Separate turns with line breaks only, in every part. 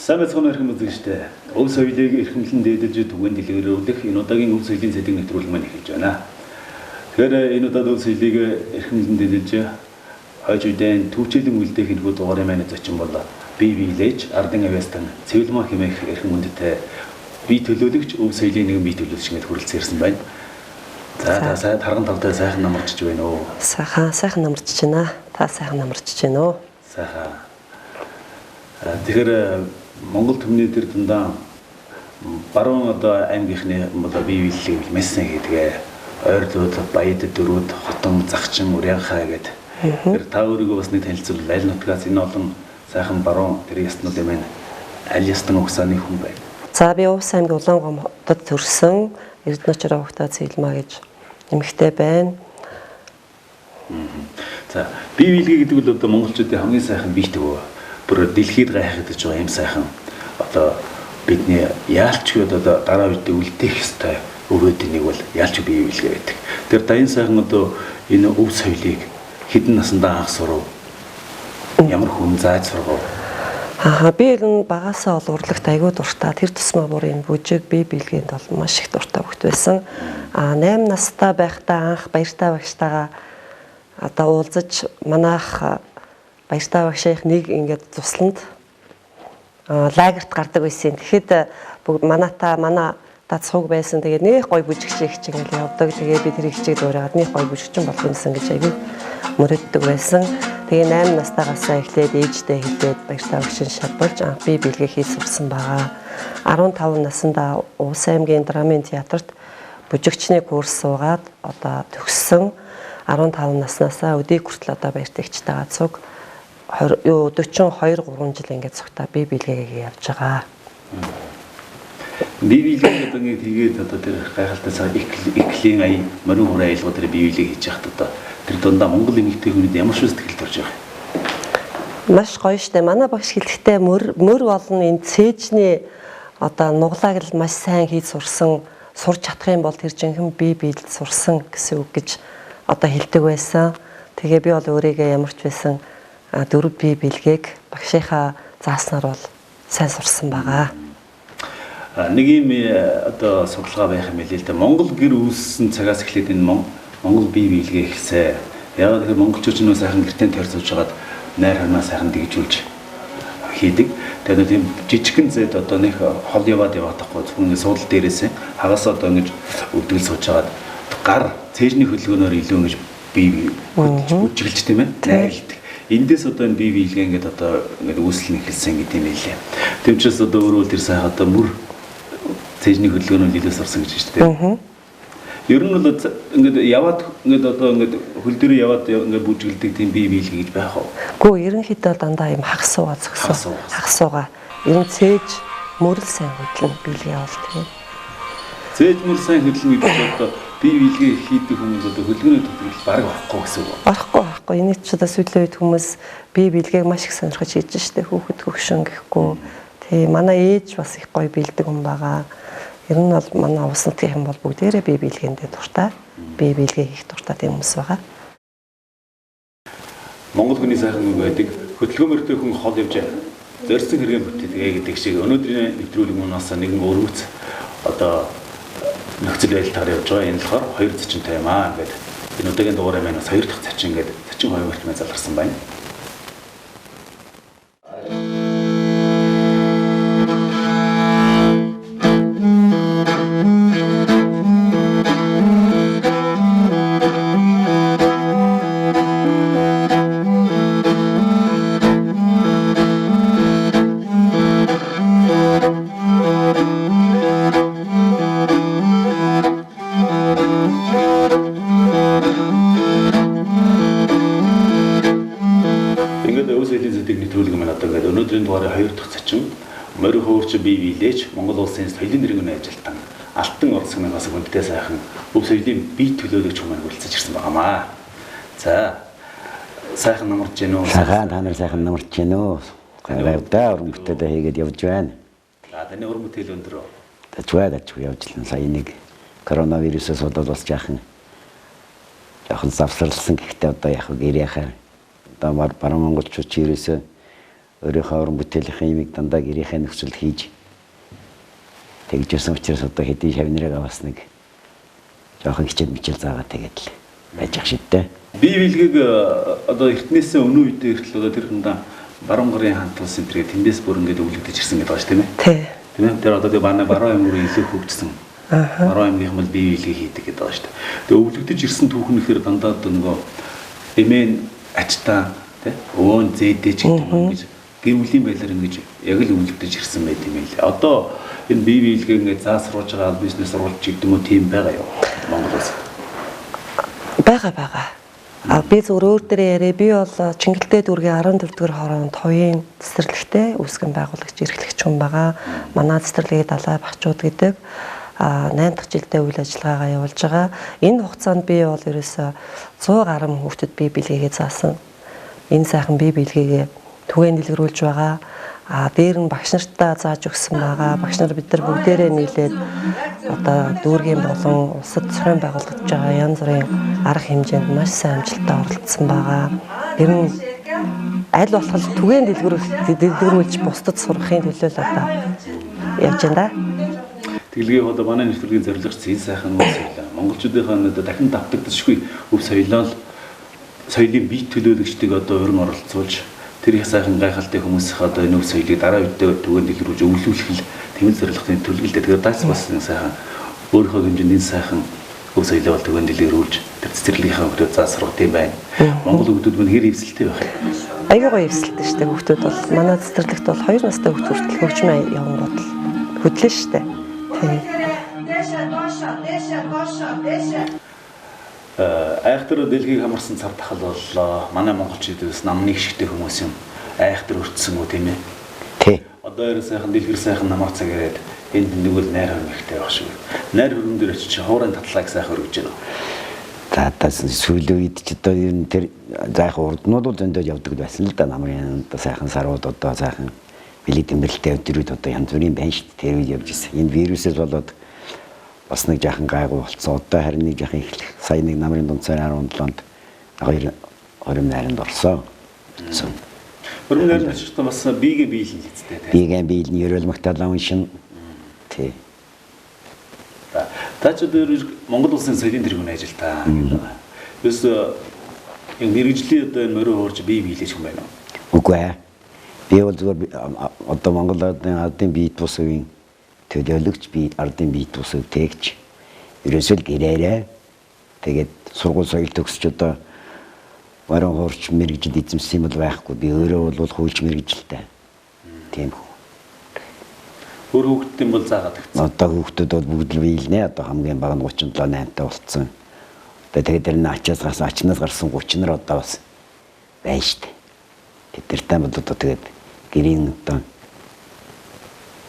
Сайн байцгаана уу эрхэм үзэгчдээ. Өв соёлыг эрхэмлэн дээдэлж түгээн дэлгэрүүлэх энэ удаагийн өв соёлын сэдвийн нэвтрүүлэг маань эхэлж байна. Тэгэхээр энэ удаад өв соёлыг эрхэмлэн дээдэлж хойч үдэн төвчөлөн үлдээх энэхүү дугаарын маань зочин бол бие биелээж ардын авьяастан Цэвэлмаа хэмээх эрхэм хүндтэй бие төлөөлөгч өв соёлын нэгэн бие төлөөлөгч ингэж хүрэлцэн ирсэн байна. За та сайн тарган тавтай сайхан намарчж байна уу?
Сайхан намарчж байна. Та сайхан намарчж байна уу?
Сайхан. Тэгэхээр Монгол түмний дээр дундаа баруун одоо аймгийнхны бол бие биелэлийг маш сайн хийдэг. Ойрлууд, Баяд, Дөрүүд, Хотон, Загчин, Урянхай гэдэг. Тэр та өөрийгөө бас нэг танилцуул. Аль нутгаас энэ олон сайхан баруун тэр яснуудын маань аль ястан угсааны хүн байна?
За би Увс аймгийн Улаангом хотод төрсөн Эрдэнэчраа хогтой Цэвэлмаа гэж эмэгтэй байна.
За бие биелгээ гэдэг бол одоо монголчуудын хамгийн сайхан бие төвөө. Бүр дэлхийд гайхагдаж байгаа юм сайхан одоо бидний яалчгүй одоо дараа үедээ үлдээх ёстой өвөөдийн нэг бол яалч бие биелгээ байдаг. Тэр даян сайхан одоо энэ өв соёлыг хэдэн насандаа анх сурав? Ямар хүн зааж сургав?
Аа би л багасаа бол урлагт айгүй дуртай. Тэр тусмаа бүр энэ бүжиг бие биелгээнд бол маш их дуртай хөхт байсан. Аа 8 настай байхдаа анх Баяртай багштайгаа одоо уулзаж манайх Баяртай багшийнх нэг ингээд тусланд лагерт гардаг байсан. Тэгэхэд бүгд манай цуг байсан. Тэгээд нэг гоё бүжигч их чинь ингээл явдаг. Тэгээд би тэр ихчийг дуурайгаад нэг гоё бүжигчин болох юмсан гэж айгүй мөрөддөг байсан. Тэгээ 8 настайгаасаа эхлээд ээжтэй хэлээд Баяртай багшийн шалбарч анх би бэлгээ хийж сурсан байгаа. 15 наснда Увс аймгийн драмын театрт бүжигчний курс суугаад одоо төгссөн. 15 наснаасаа өдийг хүртэл одоо Баяртай эгчтэйгээ цуг 42 3 жил ингээд цугтаа би бэлгээгээ явж байгаа.
Бие биелгээ одоо ингээд хийгээд одоо тэр гайхалтай цаг эклийн ая морин хураа аялгау тэр бие биелгээ хийж яхад одоо тэр дундаа монгол эмэгтэй хүнд ямар шиг сэтгэл төрж байгаа юм?
Маш гоё штэ. Манай багш хэлэхдээ мөр болон энэ цээжний одоо нуглааг л маш сайн хийж сурсан, сурч чадах юм бол тэр жинхэнэ бие биелд сурсан гэсэн үг гэж одоо хэлдэг байсан. Тэгээ би бол өөрийгөө ямар ч байсан дөрөв бие биелгээг багшийнхаа зааснаар бол сайн сурсан байгаа.
Нэг юм одоо судалгаа байх юм билээ л дээ. Монгол гэр үүссэн цагаас эхлээд энэ Монгол бие биелгээ эхэлсэн. Яг тэгэхээр монголчууд нөө сайхан гэртээ тойрцуулж хагаад найр хармаа сайхан дэгжүүлж хийдэг. Тэгээд тийм жижигхэн зэд одоо нэг хол яваад яваад тахгүй зөвхөн ингэ суудал дээрээс хагас одоо ингэж өвдгөл сууж хагаад гар цээжний хөдөлгөөнөөр илүү ингэж бие бүжиглж тийм ээ найрладаг. Эндээс одоо энэ бие биелгээ ингээд одоо ингээд үүсэл нь эхэлсэн гэдэг юм билээ. Тийм учраас одоо өөрөө тэр сайхан одоо мөр цээжний хөдөлгөөнөөр илүү сурсан гэж байна шүү дээ. Ер нь бол ингээд яваад ингээд одоо ингээд хөл дээрээ яваад ингээд бүжиглдэг тийм бие биелгээ гэж байх уу?
Гүү ерөнхийдөө дандаа юм хагас суугаа зөксөн. Хагас суугаа. Ер нь цээж мөрөл сайн хөдлөн биелгээ бол тийм.
Цээж мөр сайн хөдлөн гэдэг чинь одоо бие биелгээ хийдэг хүмүүс одоо хөдөлгөөний тэтгэлд бараг орохгүй гэсэн үг.
Орохгүй. Энийг ч одоо сүүлийн үед хүмүүс бие биелгээг маш их сонирхож хийж штэ. Хүүхэд хөгшин гэхгүй. Тийм манай ээж бас их гоё биелдэг хүн байгаа. Ер нь бол манай улс нутгийн юм бол бүгдээрээ бие биелгээндээ дуртай. Бие биелгээ хийх дуртай тийм хүмүүс байгаа.
Монгол хүний сайхан үг байдаг. Хөдөлгөөн мөртэй хүн хол явж зорьсон хэрэгэн бүтээдэг гэдэг шиг өнөөдрийн нэвтрүүлэг манаас нэгэн өргөц одоо нөхцөл байдалтайгаар явж байгаа. Энэ болохоор хоёр зочинтой юм аа ингээд энэ удаагийн дугаараа маань бас хоёр дахь зочин ингээд зочин хоёр мөрт маань заларсан байна. Морин хөөрч бие биелээч Монгол улсын соёлын нэрийн ажилтан Алтан Ордсгнаас хүндтэй сайхан өв соёлын бие төлөөлөгч хүмүүс хүрэлцэж ирсэн байгаамаа. За сайхан намарч гэнэ үү?
Сайхан та нар сайхан намарч гэнэ үү? Гайвдаа уран бүтээлээ хийгээд явж байна.
За таны уран бүтээл өндөр үү?
Тажваа явж л сая нэг коронавирусээс болоод бас жаахан завсарласан. Гэхдээ одоо яг гэрийнхаа одоо баруун монголчууд чи ерөөсөө Өөрийнхөө уран бүтээлийн юмыг дандаа гэрийнхээ нөхцөлд хийж тэгж байсан учраас одоо хэдий шавнырыг аваас нэг жоохон хичээл мичээл заагаа тэгээд л байж ах шидтэй.
Бие биелгийг одоо эртнээсээ өнөө үедээ хүртэл одоо тэр хундаа баруун гарын хамт улс энэ тэргээ тэндээс бүр ингээд өвлөгдөж ирсэн гэдэг байгаа шүү, тийм ээ.
Тий.
Тийм ээ. Тэр одоо тэр манай баруун аймаг руу илүү хөгжсөн. Баруун аймгийнхан бол бие биелгийг хийдэг гэдэг байгаа шүү дээ. Тэгээ өвлөгдөж ирсэн түүхэн ихээр дандаа одоо нөгөө эмээн ачтаа тий өвөн зээдээ ч гэдэг юм ингэж гэр бүлийн байдлаар ингэж яг л өвлөгдөж ирсэн байт юм байл. Одоо энэ бие биелгээ ингээд заасруулж байгаа бизнес сурвалж гэдэг юм уу тийм байгаа юу? Монгол улсад.
Байгаа. А би зөвхөн өөр дээрээ яриа. Би бол Чингэлтэй дүүргийн 14 дугаар хороонд хоёрын цэцэрлэгтэй үүсгэн байгуулагч, эрхлэгч хүн байгаа. Манай цэцэрлэгийг Далай багчууд гэдэг 8 дахь жилдээ үйл ажиллагаагаа явуулж байгаа. Энэ хугацаанд би бол ерөөсөө 100 гаруй хүүхдэд бие биелгээгээ заасан. Энэ сайхан бие биелгээгээ түгээн дэлгэрүүлж байгаа. А дээр нь багш нартаа зааж өгсөн байгаа. Багш нар бид нар бүгдээрээ нийлээд одоо дүүргийн болон улсад зохион байгуулагдаж байгаа янз бүрийн арга хэмжээнд маш сайн амжилттай оролцсон байгаа. Ер нь аль болох түгээн дэлгэрүүлж бусдад сурахын төлөө л одоо явж байна да.
Тэглэгээ одоо манай нэвтрүүлгийн зорилго чинь энэ сайхан өв соёлоо. Монголчуудынхаа одоо дахин давтагдашгүй өв соёлоо л соёлын бие төлөөлөгчдийг одоо урин оролцуулж тэр их сайхан гайхалтай хүмүүсийн одоо энэ өв соёлыг дараа үедээ түгээн дэлгэрүүлж өвлүүлэх л тэмэл зорилгын төлөвлөлтэй. Тэгэхээр даац бас энэ сайхан өөрийнхөө хэмжээнд энэ сайхан өв соёлоо бол түгээн дэлгэрүүлж тэр цэцэрлэгийнхаа хүүхдүүд заасрах тийм байна. Монгол хүүхдүүд мань хэр эвсэлтэй байх юм.
Аягүй гоё эвсэлтэй шүү дээ хүүхдүүд бол. Манай цэцэрлэгт бол 2 настай хүүхд хүртэл хөгжмөө явангууд л хөдлөн шүү дээ. Тийм.
Айхтар дэлхийг хамарсан цав тахал боллоо. Манай монголчууд бас намны гişгтэй хүмүүс юм. Айхтар өртсөн үү тийм ээ.
Тий.
Одоо ерэн сайхан дэлгэр сайхан намар цаг ирээд энд нэгвэл найр хөрөм ихтэй байх шиг. Найр хөрөм дээр очиж хуурын татлааг сайхан өргөж байна.
За тас сүүлийн үед ч одоо ер нь тэр за яг урднууд бол зөндөө явдаг байсан л да. Намрын одоо сайхан сарууд одоо сайхан бэлэг тэмдэглэлтэй өдрүүд одоо янз бүрийн байна шүү дээ. Тэр үед явж ирсэн. Энэ вирусээс болоод бас нэг жаахан гайгүй болцсон. Одоо харин нэг жаахан эхлэх. Сая нэг намрын дунд сарын 17-нд хоёр хорим найранд орсон.
Хорим найранд очихдоо бас биегээ биелэн л үстэй тийм.
Биегээ биелэн ерөөл магтаалаа уншин. Тий.
Та ч одоо Монгол улсын соёлын тэргүүний ажилтаа. Ерөөс энэ мэргэжлийн одоо энэ морин хуурж бие биелэж хүн байна уу?
Үгүй ээ. Би бол зүгээр одоо Монгол ардын бие тус үеийн төлөөлөгч, би ардын бие тус үеийн ерөөсөө л гэрээрээ тэгээд сургууль соёл төгсч одоо морин хуурч мэргэжил эзэмшсэн юм бол байхгүй. Би өөрөө бол хуульч мэргэжилтэй. Тийм хүн.
Өөр хүүхдийн бол заагаад өгсөн.
Одоо хүүхдүүд бол бүгд л биелнэ. Одоо хамгийн бага нь 37 8-тай болцсон. Одоо тэгээд тэр нь ачаас гарсан, ачнаас гарсан 30 нар одоо бас байна шүү дээ. Тэд нартай бол одоо тэгээд гэрийн одоо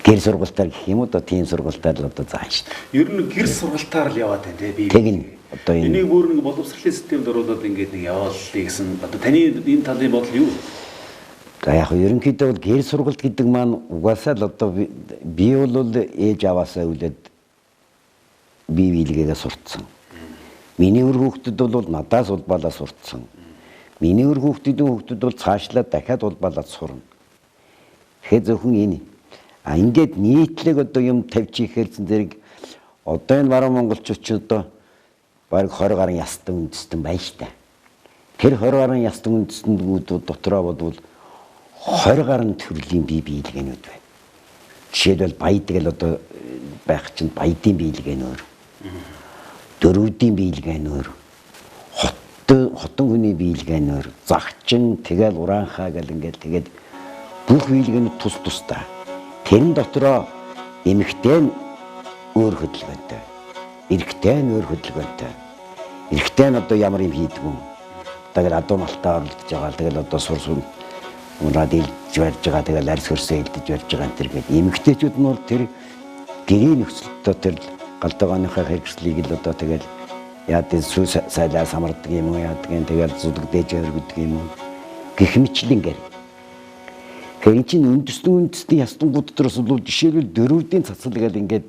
гэр сургалтаар гэх юм уу одоо тийм сургалтаар л одоо заана шүү дээ.
Ер нь гэр сургалтаар л яваад байна тий би.
Тэгнь. Одоо энэ
энийг бүр нэг боловсролын системд оруулаад ингээд нэг явааллыг гэсэн одоо таны энэ талын бодол юу?
За яг ерөнхийдөө бол гэр сургалт гэдэг маань угаасаа л одоо би бол ээж аваасаа үлээд бие биелгээгээ сурцсан. Миний үр хүүхдүүд бол надаас улбаалаа сурцсан. Миний үр хүүхдүүдийн хүүхдүүд бол цаашлаад дахиад улбаалаад сурна. Тэгэхээр зөвхөн энэ. А ингээд нийтлэг одоо юм тавьчих ихээр зэрэг одоо энэ баруун монголчууд ч одоо бараг 20 гаруй ястан үндэстэн байна штэ. Тэр 20 гаруй ястан үндэстнүүд дотроо бодвол 20 гаруй төрлийн бие биелгээнүүд байна. Жишээлбэл баяд гэл одоо байх чинь баядын биелгээ нөр. Дөрүүдийн биелгээ нөр. Хотон хүний биелгээ нөр. Загчин тэгэл ураанхаа гэл ингээл тэгээд бүх биелгээнүүд тус тустай. Тэрэн дотроо эмэгтэй нь өөр хөдөлгөөнтэй. Эрэгтэй нь өөр хөдөлгөөнтэй. Эрэгтэй нь одоо ямар юм хийдэг юм. Тэгэл адуу малтаа оролдож байгаа. Тэгэл одоо сур сур мураад илж барьж байгаа. Тэгэл арьс хөрсөө илдэж барьж байгаа энэ төр гээд. Эмэгтэйчүүд нь бол тэр гэрийн нөхцөлтөө тэр галдагааныхаа хэрэгслийг л одоо тэгэл яад сүү сайлаа самардаг юм уу яадаг юм тэгэл зүдэгдэж өргөдөг юм уу гэх мэтлэнгээр. Тэгэхээр эн чинь үндэстэн ястангууд дотроос бол жишээлбэл дөрөвдийн цацал гэл ингээд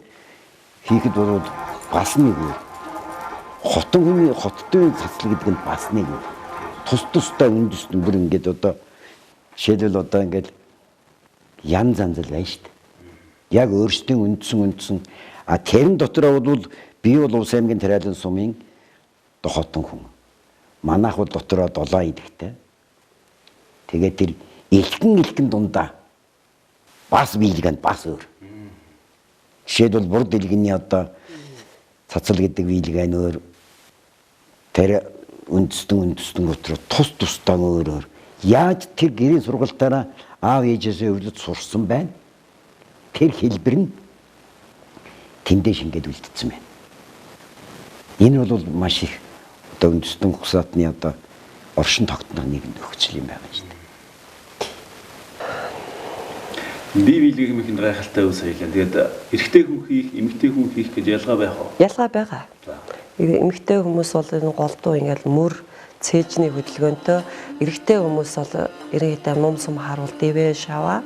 хийхэд бол бас нэг өөр. Хотон хүний хоттой цацал гэдэг нь бас нэг өөр. Тус тустай үндэстэн бүр ингээд одоо жишээлбэл одоо ингээд янз янз л байна шүү дээ. Яг өөрсдийн үндсэн а тэрэн дотроо бол би бол Увс аймгийн Тариалан сумын дохоотон хүн. Манайх бол дотроо 7 илэгтэй. Тэгээд тэр элхэн дундаа бас биелгэнд бас өөр. Жишээлбэл бурд илгэний одоо цацал гэдэг биелгээ нь өөр, тэр үндэстэн дотроо тус тусдаа өөр. Яаж тэр гэрийн сургалтаараа аав ээжээсээ өвлөж сурсан байна. Тэр хэлбэр нь тэндээ шингээд үлдсэн байна. Энэ бол маш их одоо үндэстэн угсаатны одоо оршин тогтнох нэг нөхцөл юм байгаа шүү дээ.
Бие биелгээ хэмээх нь гайхалтай үе соёл. Тэгээд эрэгтэй хүн хийх, эмэгтэй хүн хийх гэж ялгаа байх уу?
Ялгаа байгаа. Эмэгтэй хүмүүс бол энэ голдуу ингээл мөр цээжний хөдөлгөөнтэй, эрэгтэй хүмүүс бол ерөнхийдөө нум сум харуул дэвээ шаваа.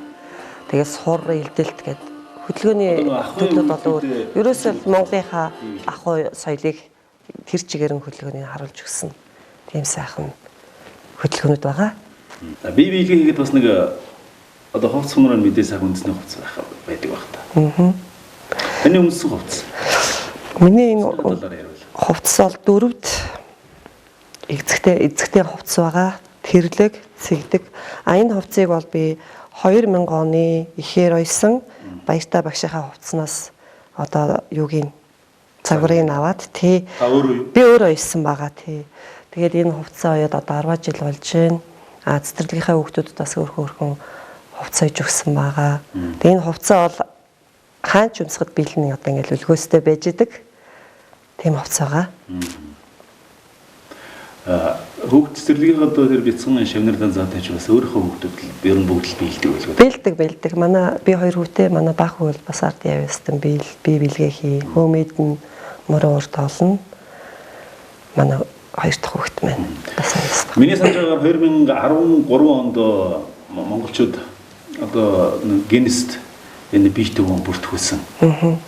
Тэгээд сур илдэлт гэдэг хөдөлгөөний төлөвлөлт бол өөр. Ерөөсөө Монголынхаа ахуй соёлыг тэр чигээрэн хөдөлгөөнийг харуулж өгсөн. Тийм сайхан хөдөлгөөнүүд байгаа.
Бие биелгээ хийгээд бас нэг одоо хувцас хумраар мэдээ сайхан үндэсний хувцас байх байдаг байх та. Таны өмссөн хувцас.
Миний энэ хувцас бол дөрөвд эзэгтэй хувцас байгаа. Тэрлэг, цэгдэг. А энэ хувцсыг бол би 2000 оны ихээр ойсон Баяртай багшийнхаа хувцснаас одоо юугийн загварыг аваад тий. Би өөрөө ойсон байгаа тий. Тэгээд энэ хувцсаа оёод одоо 10 жил болж байна. А цэцэрлэгийнхээ хүүхдүүдэд бас өөрхөн хувцас ойж өгсөн байгаа. Тэгээд энэ хувцас бол хаан ч өмсөхөд бэлэн одоо ингээл өлгөөстэй байж идэг. Тийм хувцас байгаа.
Хүүхд цэцэрлэгийн одоо тэр бяцхан шавнардан заатай ч бас өөрийнхөө хүүхдүүд ер нь бүгд л биелдэг байлгүй.
Бэлдэг. Манай би хоёр хүүтэй, манай баах хүү бол бас ард явстан би бэлгээ хий. Хөөмөд нь мөрөө урт олно. Манай хоёр дахь хүүхэд маань бас авьяастай.
Миний санаж байгаагаар 2013 онд монголчууд одоо Гиннест энэ биетүүн бүртгүүлсэн.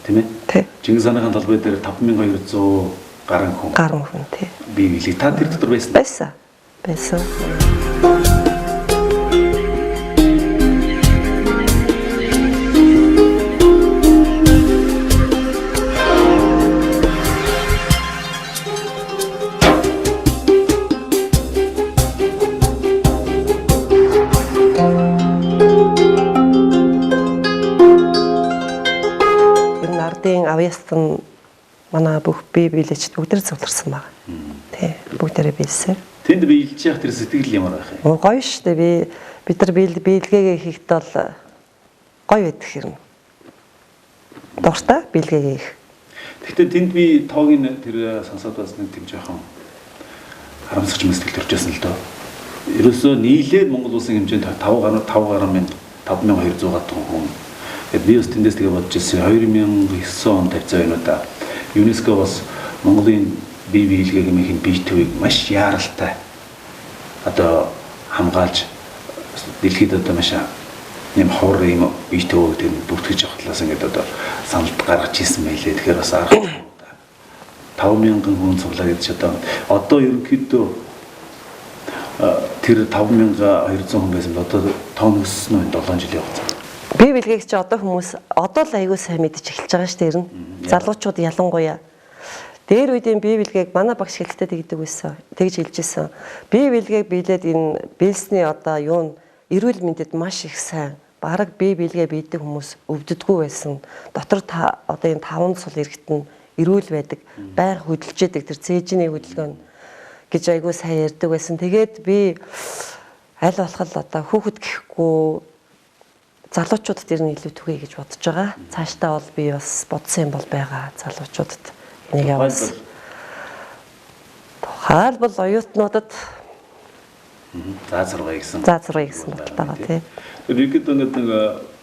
Тийм ээ? Чингис хааныхаа талбай дээр 5200 гаруй хүн.
Гаруй хүн тий.
Бие биелэг. Та тэр дотор байсан?
Байсан. Ер нь ардын авьяастан манай бүх бие биелэгчд бүгд цугларсан байгаа. Тий, бүгдээрээ биелсэн.
Тэнд биелж явах тэр сэтгэл ямар байх юм?
Гоё шүү дээ. Бид нар биелгээгээ хийхэд бол гоё байдаг хэрнэ. Дуртай биелгээгээ хийх.
Гэхдээ тэнд би тоогийн тэр сонсоод бас нэг тийм жоохон харамсах юм сэтгэл төрж байсан л доо. Ерөөсөө нийлээд Монгол улсын хэмжээнд 5 гаруй мянга 5200 гаруй хүн. Тэгээд би бас тэндээс тэгээ бодож ирсэн 2009 он тавьцаа байна уу да. ЮНЕСКО бас Монголын бие биелгээ хэмээх энэ биетүүийг маш яаралтай одоо хамгаалж дэлхийд одоо маш юм ховор юм биетүү гэдэг нь бүртгэж авах талаас ингээд одоо саналд гаргаж ирсэн байлээ. Тэгэхээр бас арга 5000 хүн цуглаа гэж одоо ерөнхийдөө тэр 5200 хүн байсан бол одоо тоон өссөн үү 7 жилийн хугацаанд.
Бие биелгээг чи одоо хүмүүс одоо л аягүй сайн мэдэж эхэлж байгаа шүү дээ ер нь. Залуучууд ялангуяа дээр үеийн бие биелгээг манай багш хэлэхдээ тэгдэг байсан. Тэгж хэлж исэн. Бие биелгээг биелээд энэ биелсний одоо юу н эрүүл мэндэд маш их сайн. Бараг бие биелгээ биедэг хүмүүс өвддөггүй байсан. Дотор одоо энэ таван сул эргэтэн эрүүл байдаг. Байнга хөдөлж идэг тэр цээжний хөдөлгөөн гэж аягүй сайн ярьдаг байсан. Тэгээд би аль болох л одоо хүүхэд гэхгүй залуучуудад ер нь илүү түгээе гэж бодож байгаа. Цаашдаа бол би бас бодсон юм бол байгаа. Залуучуудад энийг явуулсан. Тухайлбал оюутнуудад
заа сургая гэсэн.
Заа сургая гэсэн бодолтой байгаа тий.
Тэр ихэд ингээд нэг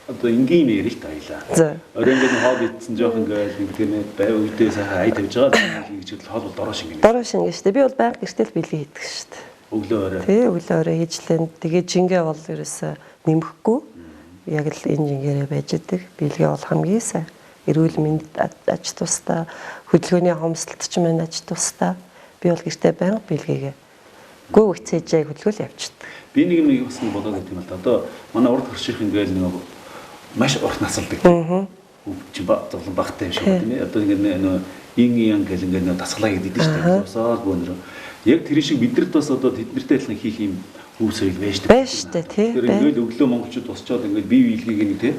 одоо энгийн юм ярил та хоёлаа. Орой ингээд хоол идсэн жоох ингээд нэг тийм бай үедээ сайхан ая тавьж байгаа хийж л хоол бол дороо шингэнэ.
Дороо шингэнэ шүү дээ. Би бол байнга гэртэл бэлгээ хийдэг шүү дээ.
Өглөө орой.
Тий, өглөө орой хийжлэн. Тэгээ жингээ бол ерөөсөө нэмэхгүй. Яг л энэ жингээрээ байж идэг. Бэлгээ бол хамгийн сайн. Эрүүл мэнд аж тустай, хөдөлгөөний хомсдолт ч мэн аж тустай. Би бол гэртээ байнга бэлгээгээ. Гөө цээжээ хөдөлгөөл явчихдаг.
Би нэг юм нэг бас бодоод байт юм л да. Одоо манай урд хөрших ингээл нэг маш урт насалдаг. Чи зовлон багтай юм шиг тийм ээ. Одоо ингээд нөө ин ян гэл ингээд нөө дасгалаа гэдэг нь шүү дээ. Усаал бөөнөр. Яг тэр шиг бидэрт бас одоо тэднэртэй адилхан хийх юм өв соёл байж шүү дээ.
Байж шүү дээ, тий.
Тэр ингээд өглөө монголчууд босчоод ингээд бие биелгийг нэг тий.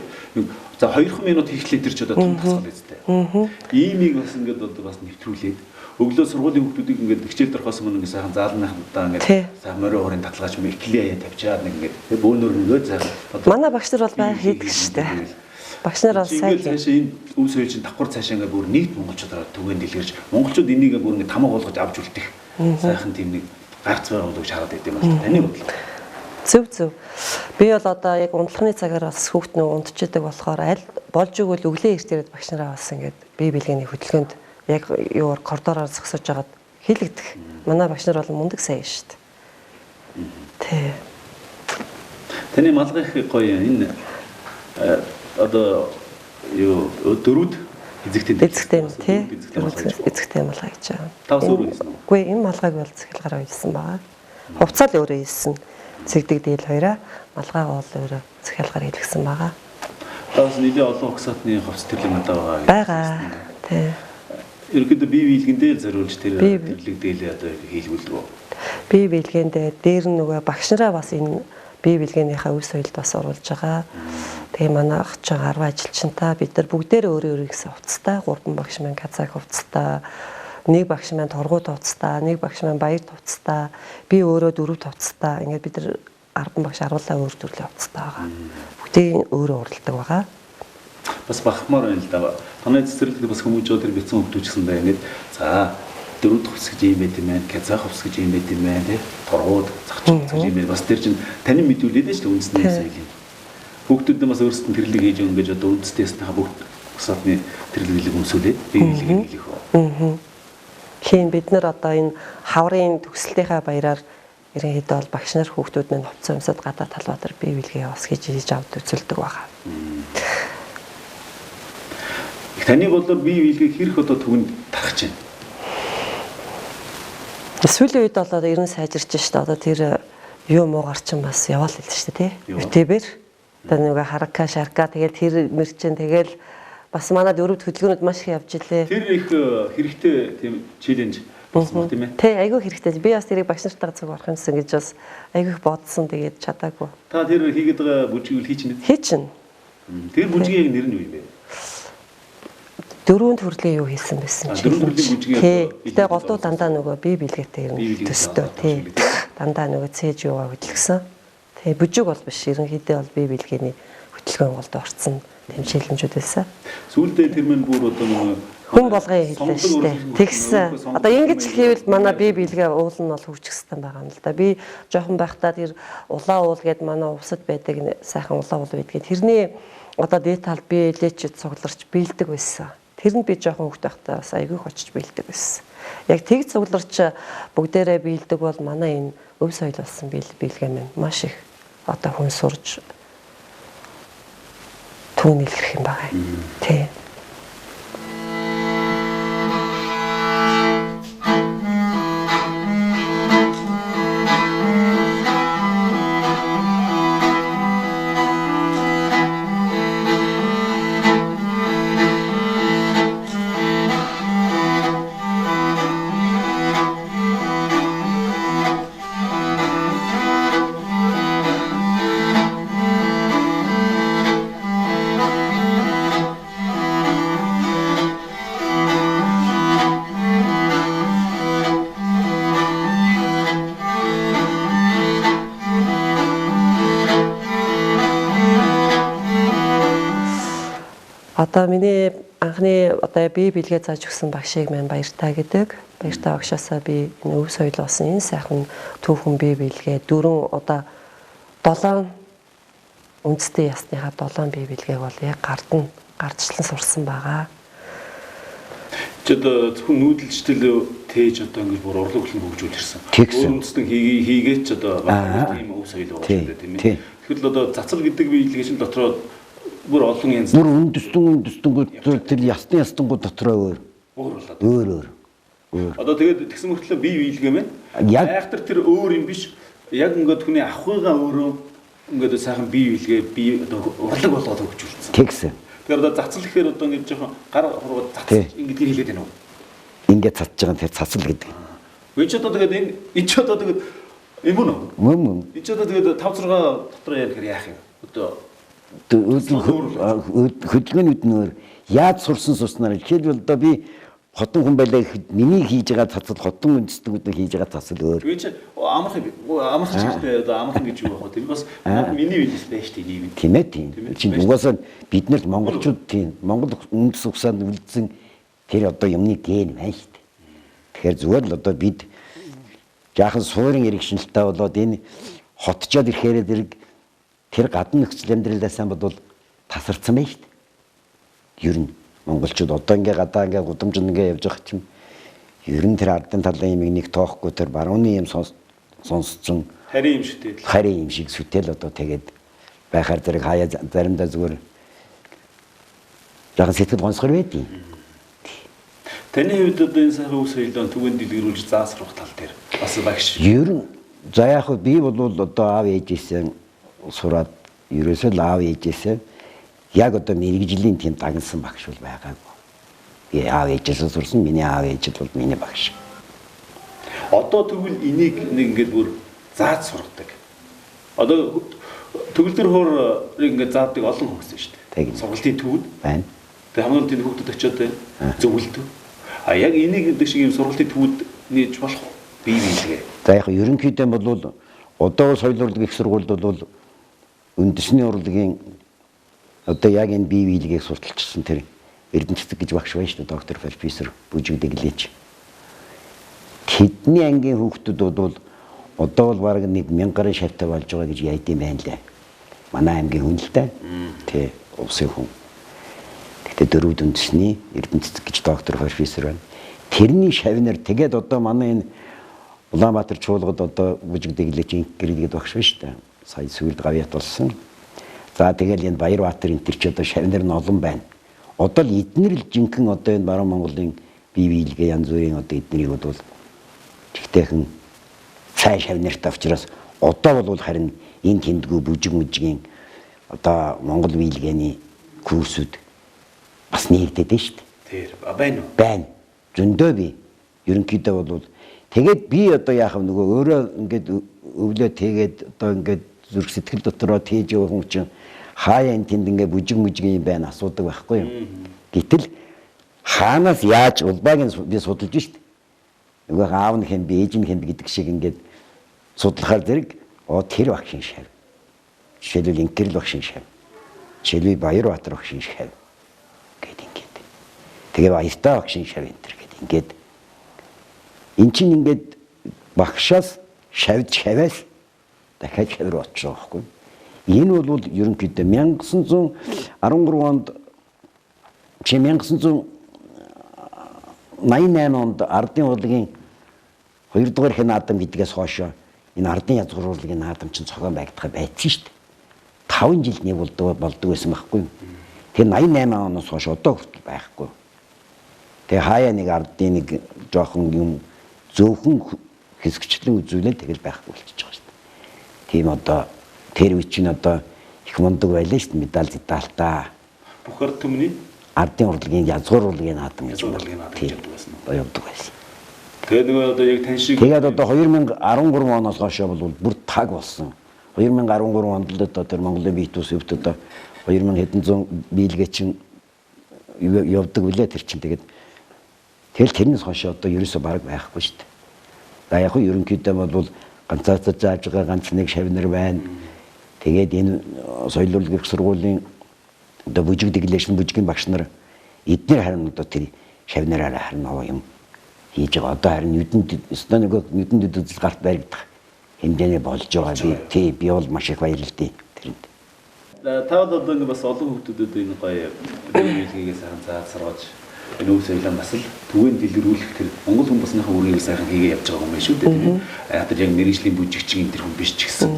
За 2 минут хийхлээр тэр ч одоо том дасгал үстэй. Иймийг бас ингээд одоо бас нэвтрүүлээд өглөө сургуулийн хүүхдүүдийг ингээд хичээлд орохоос өмнө ингээд сайхан заалныхаа ингээд сайхан морин хорын таталгаач юм эклээ тавьчаад нэг ингээд тий бөөнөр ингээд сайхан.
Манай багш нар бол баян хийдэг шүү дээ. Багш нар бол сайн
хийдэг. Цаашаа энэ өв соёл чинь давхар цаашаа ингээд бүр нийт монголчуудаар түгээн дэлгэрч монголчууд энийг бүр ингээд тамга болгож авч үлдэх сайхан тийм нэг гарц байгаа болов гэж хараад байт юм байна. Таны бодлоо.
Зөв зөв. Би бол одоо яг унтлахны цагаар бас хүүхд нөө унтчихдаг болохоор аль болж өгвөл өглөө эрт ирээд багш нараа бас ингээд бие биелгээний хөдөлгөөнд яг юуар коридороор зогсож байгаад хийлэгдэх. Манай багш нар бол мундаг сайн шүү дээ. Тий.
Таны малгай их гоё энэ одоо юу дөрүүд эзэгтэй
тий. Эзэгтэй малгай гэж байгаа.
Та бас өөрөө хийсэн үү?
Үгүй, энэ малгайг бол захиалгаараа хийсэн байгаа. Хувцас л өөрөө хийсэн. Цэгдэг дээл хоёроо малгай бол өөрөө захиалгаар хийлгсэн байгаа.
Та бас нэлээ олон угсаатны хувцас тэрлэг надад байгаа.
Байгаа. Тий.
Ерөнхийдөө бие биелгэндээ л зориулж тэр тэрлэг дээлээ одоо хийлгүүлдэг үү?
Бие биелгээндээ дээр нь нөгөө багш нараа бас энэ бие биелгээнийхээ үе соёлд бас оруулж байгаа. Тэгээ манай ах чинь 10 ажилчинтай бид нар бүгдээрээ өөрөө өөрийнхөө хувцастай, 3 багш маань казак хувцастай, нэг багш маань торгууд хувцастай, нэг багш маань баяр хувцастай, би өөрөө 4 хувцастай. Ингээд бид нар 10 багш 10-лаа өөр төрлийн хувцастай байгаа. Бүгдийг өөрөө уралдаг байгаа.
Бас бахмаар байна л да. Танай цэцэрлэгт бас хүмүүж байгаа тэр бяцхан хүмүүс гэсэн даа ингээд за дөрөв хувцас гэж юм байт юм байна, казак хувцас гэж юм байт юм байна, тий. Торгууд, загч хувцас гэж юм байна. Бас тэр чинь танин мэдүүлээд шүү дээ үндэсний соёлыг. Хүүхдүүд нь бас өөрсдөд нь тэрлэг хийж өгөн гэж одоо үндэсний ясныхаа бүгд угсаатны тэрлэглийг өмсүүлээд бие биелгийг хийх үү.
Хийн бид нар одоо энэ хаврын төгсөлтийнхаа баяраар ерөнхийдөө бол багш нар хүүхдүүд минь хувцас өмсөд гадаа талбай дээр бие биелгээ бас хийж хийж авд үзүүлдэг байгаа.
Таны бодлоор бие биелгээ хэрэг одоо түгэнд тарах чинь?
Сүүлийн үед бол ер нь сайжирч шít. Одоо тэр юу муугар чинь бас яваал л шүү дээ, тий. YouTube-ээр. Одоо нэг харака шарка тэгэл тэр мэр чинь тэгэл бас манай дөрөв хөдөлгөөнүүд маш их явж илээ.
Тэр их хэрэгтэй тийм челленж болсон баг тийм ээ.
Тий, айгүй хэрэгтэй. Би бас тэрийг багш нартайгаа зүг орох юмсан гэж бас айгүй их бодсон, тэгээд чадаагүй.
Та тэр хийгээд байгаа бүжгийг хийчихнэ?
Хийчихнэ.
Тэр бүжгийн яг нэр нь юу юм бэ?
Дөрвөн төрлийн юу хийсэн байсан
чинь. Дөрвөн төрлийн бүжгийг.
Тий. Гэтэ голдуу дандаа нөгөө бие биелгээтэй ер нь төстөө тий. Дандаа нөгөө цээж юугаа хөдөлгсөн. Тий, бүжиг бол биш. Ерөнхийдөө бол бие биелгээний хөдөлгөөн голдоо орцсон тийм челленжүүд байсан.
Сүүлдээ тэр мэн бүр одоо нөгөө
хүн болгон хэллээ шүү дээ. Тэгсэн. Одоо ингэж л хийвэл манай бие биелгээ уул нь бол хөгжих хэрэгтэй байгаа юм л да. Би жоохон байхдаа тэр улаан уул гээд манай увсад байдаг сайхан улаан уул байдгийг. Тэрний одоо дээд талд би лээч цугларч биелдэг байсан. Тэр нь би жоохон хөвгт байхдаа бас айгүй их очиж биелдэг байсан. Яг тэг цугларч бүгдээрээ биелдэг бол манай энэ өв соёл болсон биелгээ маань маш их одоо хүн сурж түүн илэрх юм байна. Тий. Одоо миний анхны одоо бие биелгээ зааж өгсөн багшийг маань Баяртай гэдэг. Баяртай багшаасаа би энэ өв соёл болсон энэ сайхан түүхэн бие биелгээ дөрвөн одоо 7 үндэсний ясныхаа 7 бие биелгээг бол яг гард нь гардчлан сурсан байгаа.
Чи одоо зөвхөн нүүдэлчдэл тээж одоо ингэж бүр урлаг хөдөлгөөн хөгжүүлж ирсэн. Өөр үндэстэн хийгээч одоо тийм өв соёл байгаа шүү дээ, тийм ээ. Тэгэхээр л одоо цацал гэдэг биелгээ чинь дотроо бүр олон янз.
Бүр үндэстэн тэр ясны ястангууд дотроо өөр.
Өөр болоод.
Өөр.
Одоо тэгээд тэгсэн мөртлөө бие биелгээ мэн. Айхтар тэр өөр юм биш. Яг ингээд хүний авахыгаа өөрөө ингээд сайхан бие биелгээ бие одоо урлаг болгоод хөгжүүлсэн.
Тэгсэн.
Тэгэхээр одоо цацал гэхээр одоо ингээд жоохон гар хурууд цацал ингээд хэлээд байна уу?
Ингээд цацж байгаа нь тэр цацал гэдэг.
Үгүй ч одоо тэгээд энэ энэ ч одоо тэгээд юм уу?
Мөн мөн.
Энэ ч одоо тэгээд 5 6 дотор яа гэхээр яах юм? Одоо
хөдөлгөөнүүд нөр яаж сурсан сурснаар жишээлбэл одоо би хотон хүн байлаа гэхэд миний хийж байгаа цацал хотон үндэстнүүд хийж байгаа цацал өөр.
Үгүй чи амархан амархан ч гэдэг одоо амархан гэж юу байх вэ? Би бас миний үедээс байж тээ нийгэм.
Тийм ээ тийм. Чи угаасаа бид нарт монголчууд тийм Монгол үндэс угсаанд үлдсэн тэр одоо юмны ген байна шүү дээ. Тэгэхээр зүгээр л одоо бид жаахан суурин эргшинэлтэй болоод энэ хотчоод ирэхээрээ зэрэг тэр гадна нөхцөл амьдралаасаа бодвол тасарсан байна шүү дээ. Ер нь монголчууд одоо ингээ гадаа ингээ гудамжинд ингээ явж байгаа чинь ер нь тэр ардын талын юмыг нэг тоохгүй тэр барууны юм сонсцсон
харийн юм шиг тэгэл
харийн юм шиг сүтэл одоо тэгээд байхаар зэрэг хаяа заримдаа зүгээр жаахан сэтгэл гонсгор байдیں۔
Таны хувьд одоо энэ сайхан өв соёлоо түгэнд дэлгэрүүлж заасрах тал дээр бас багш.
Ер нь за яг би бол одоо аав ээжээсээ сураад ерөөсөө л аав ээжээсээ яг одоо мэргэжлийн тийм дагнсан багш бол байгаагүй. Би аав ээжээсээ сурсан, миний аав ээж бол миний багш.
Одоо тэгвэл энийг нэг ингээд бүр зааж сургадаг. Одоо төгөлдөр хуурыг ингээд заадаг олон хүмүүс байна шүү дээ. Сургалтын төвд
байна.
Тэгээ хамгийн тэнд хүүхдүүд очиод зөвлөдөг. А яг энийг гэдэг шиг юм сургалтын төвд нээж болох уу? Бие биелгээ.
За яг ерөнхийдөө бол одоо соёл урлагийн их сургуульд бол үндэсний урлагийн одоо яг энэ бие биелгээг сурталчилсан тэр Эрдэнэ цэцэг гэж багш байна шүү дээ, доктор профессор Бүжиг Дэглээч. Тэдний ангийн хүүхдүүд бол одоо бол бараг нэг 1000 гаруй шавтай болж байгаа гэж яйд юм байна лээ. Манай аймгийн хүн л дээ. Тэ, улсын хүн. Гэхдээ дөрөвд үндэсний Эрдэнэ цэцэг гэж доктор профессор байна. Тэрний шавнар тэгээд одоо манай энэ Улаанбаатар чуулгад одоо Бүжиг Дэглээч инх гэрэл гэдэг багш байна шүү дээ. Сая сүүлд гавьяат болсон. За тэгэл энэ Баярбаатар энэ төр чи одоо шавнар нь олон байна. Одоо л эднэр л жинхэнэ одоо энэ баруун Монголын бие биелгээ янз бүрийн одоо эднэрийг бол чигтээхэн цай шавнартай учраас одоо бол харин энэ тэндгүү бүжиг мүжигийн одоо Монгол биелгээний курсүүд бас нэгдээд байна шүү дээ.
Тэр байна уу?
Байна. Зөндөө би. Ерөнхийдөө бол тэгээд би одоо яах вэ нөгөө өөрөө ингээд өвлөө тэгээд одоо ингээд зүрх сэтгэл дотроо тээж явах хүн чинь хаяа энэ тэнд ингээ бүжиг мүжиг юм байна асуудаг байхгүй юу. Гэтэл хаанаас яаж улбааг нь би судалж шít. Нөгөө аав нь хэн би ээж нь хэн гэдэг шиг ингээд судлахаар зэрэг тэр багшийн шав. Жишээлбэл Инкэрл багшийн шав. Жишээлбэл Баярбаатар багшийн шав гэд ингээд. Тэгээ Баяртай багшийн шав энэ төр гэд ингээд. Эн чинь ингээд багшаас шавд шаваас дахиад шав руу очиж байгаа байхгүй. Энэ бол ерөнхийдөө 1913 онд чи 1988 онд Ардын урлагийн 2 дугаар хэн наадам гэдгээс хойш энэ Ардын язгуур урлагийн наадам чинь цогоон байгдахаа байцсан шүү дээ. 5 жил нэг болдог байсан байхгүй юу. Тэр 88 оноос хойш одоо хүртэл байхгүй. Тэгээ хаяа нэг ардын нэг жоохон юм зөөхөн хэсэгчлэн үзүүлээд тэгэл байхгүй болчихж байгаа шүү дээ. Тийм одоо тэр үе чинь одоо их мундаг байлаа шүү дээ, медаль зэдаалтаа.
Бүх ард түмний
ардын урлагийн язгуур урлагийн наадам гэж
явдаг байсан.
Явдаг байсан.
Тэгээд нөгөө одоо яг тань шиг
тэгээд одоо 2013 оноос хойш бол бүр таг болсон. 2013 онд л одоо тэр Монголын бие тус өвд одоо 2000 хэдэн зуун биелгээ чинь явдаг үлээ тэр чинь тэгээд тэгэл тэрнээс хойш одоо ерөөсөө бараг байхгүй шүү дээ. За яг нь ерөнхийдөө бол ганцаацаа зааж байгаа ганц нэг шавнар байна. Тэгээд энэ соёл урлагийн их сургуулийн одоо бүжиг дэглээшин бүжгийн багш нар эднэр харин одоо тэр шавнараараа харин овоо юм хийж байгаа. Одоо харин нүдэнд өстөө нөгөө нүдэнд үзэл гарт баригдах хэмжээний болж байгаа. Би тий би бол маш их баярлалтай тэрэнд.
Та одоо ингэ бас олон хүүхдүүдэд энэ гоё биелгээгээ сайхан зааж сургаж энэ өв соёлоо бас л түгээн дэлгэрүүлэх тэр Монгол хүн болсныхаа үргийг сайхан хийгээ явж байгаа юм байна шүү дээ тийм ээ. Яг тэр яг мэргэжлийн бүжигчин энэ тэр хүн биш ч гэсэн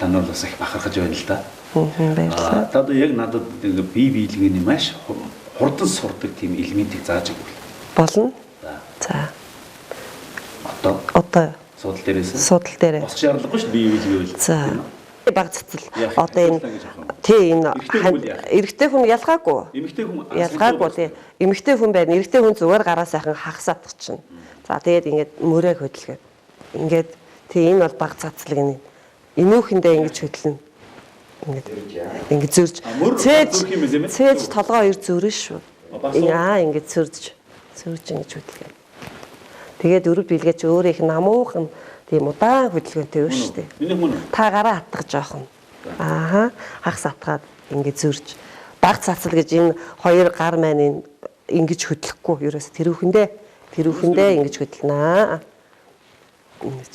та нар бас их бахархаж байна л да.
Баярлалаа.
Та одоо яг надад ингээ бие биелгээний маш хурдан сурдаг тийм элементийг зааж өгвөл.
Болно. За.
Одоо
Одоо
судал дээрээс
судал дээрээ.
Босч шаардлагагүй шүү дээ бие биелгээвэл.
За. Баг цацал. Одоо энэ тий энэ эрэгтэй хүн ялгаагүй.
Эмэгтэй хүн
ялгаагүй тий. Эмэгтэй хүн байна. Эрэгтэй хүн зүгээр гараа сайхан хагас атгачихна. За тэгээд ингээд мөрөө хөдөлгөөд. Ингээд тий энэ бол баг цацал гинэ. Энүүхэндээ ингэж хөдлөнө. Ингээд ингээд зөрж. Цээж цээж толгой хоёр зөрөн шүү. Аа ингээд зөрж зөрж ингэж хөдөлгөө. Тэгээд өрөв билгээч өөр их намуухан тийм удаан хөдөлгөөнтэй юу шүү дээ. Та гараа хатгах жоохон. Ааха хагас атгаад ингээд зөрж. Баг цацал гэж энэ хоёр гар маань ингэж хөдлөхгүй ерөөс тэрүүхэндээ ингэж хөдлөнө. Ингэж.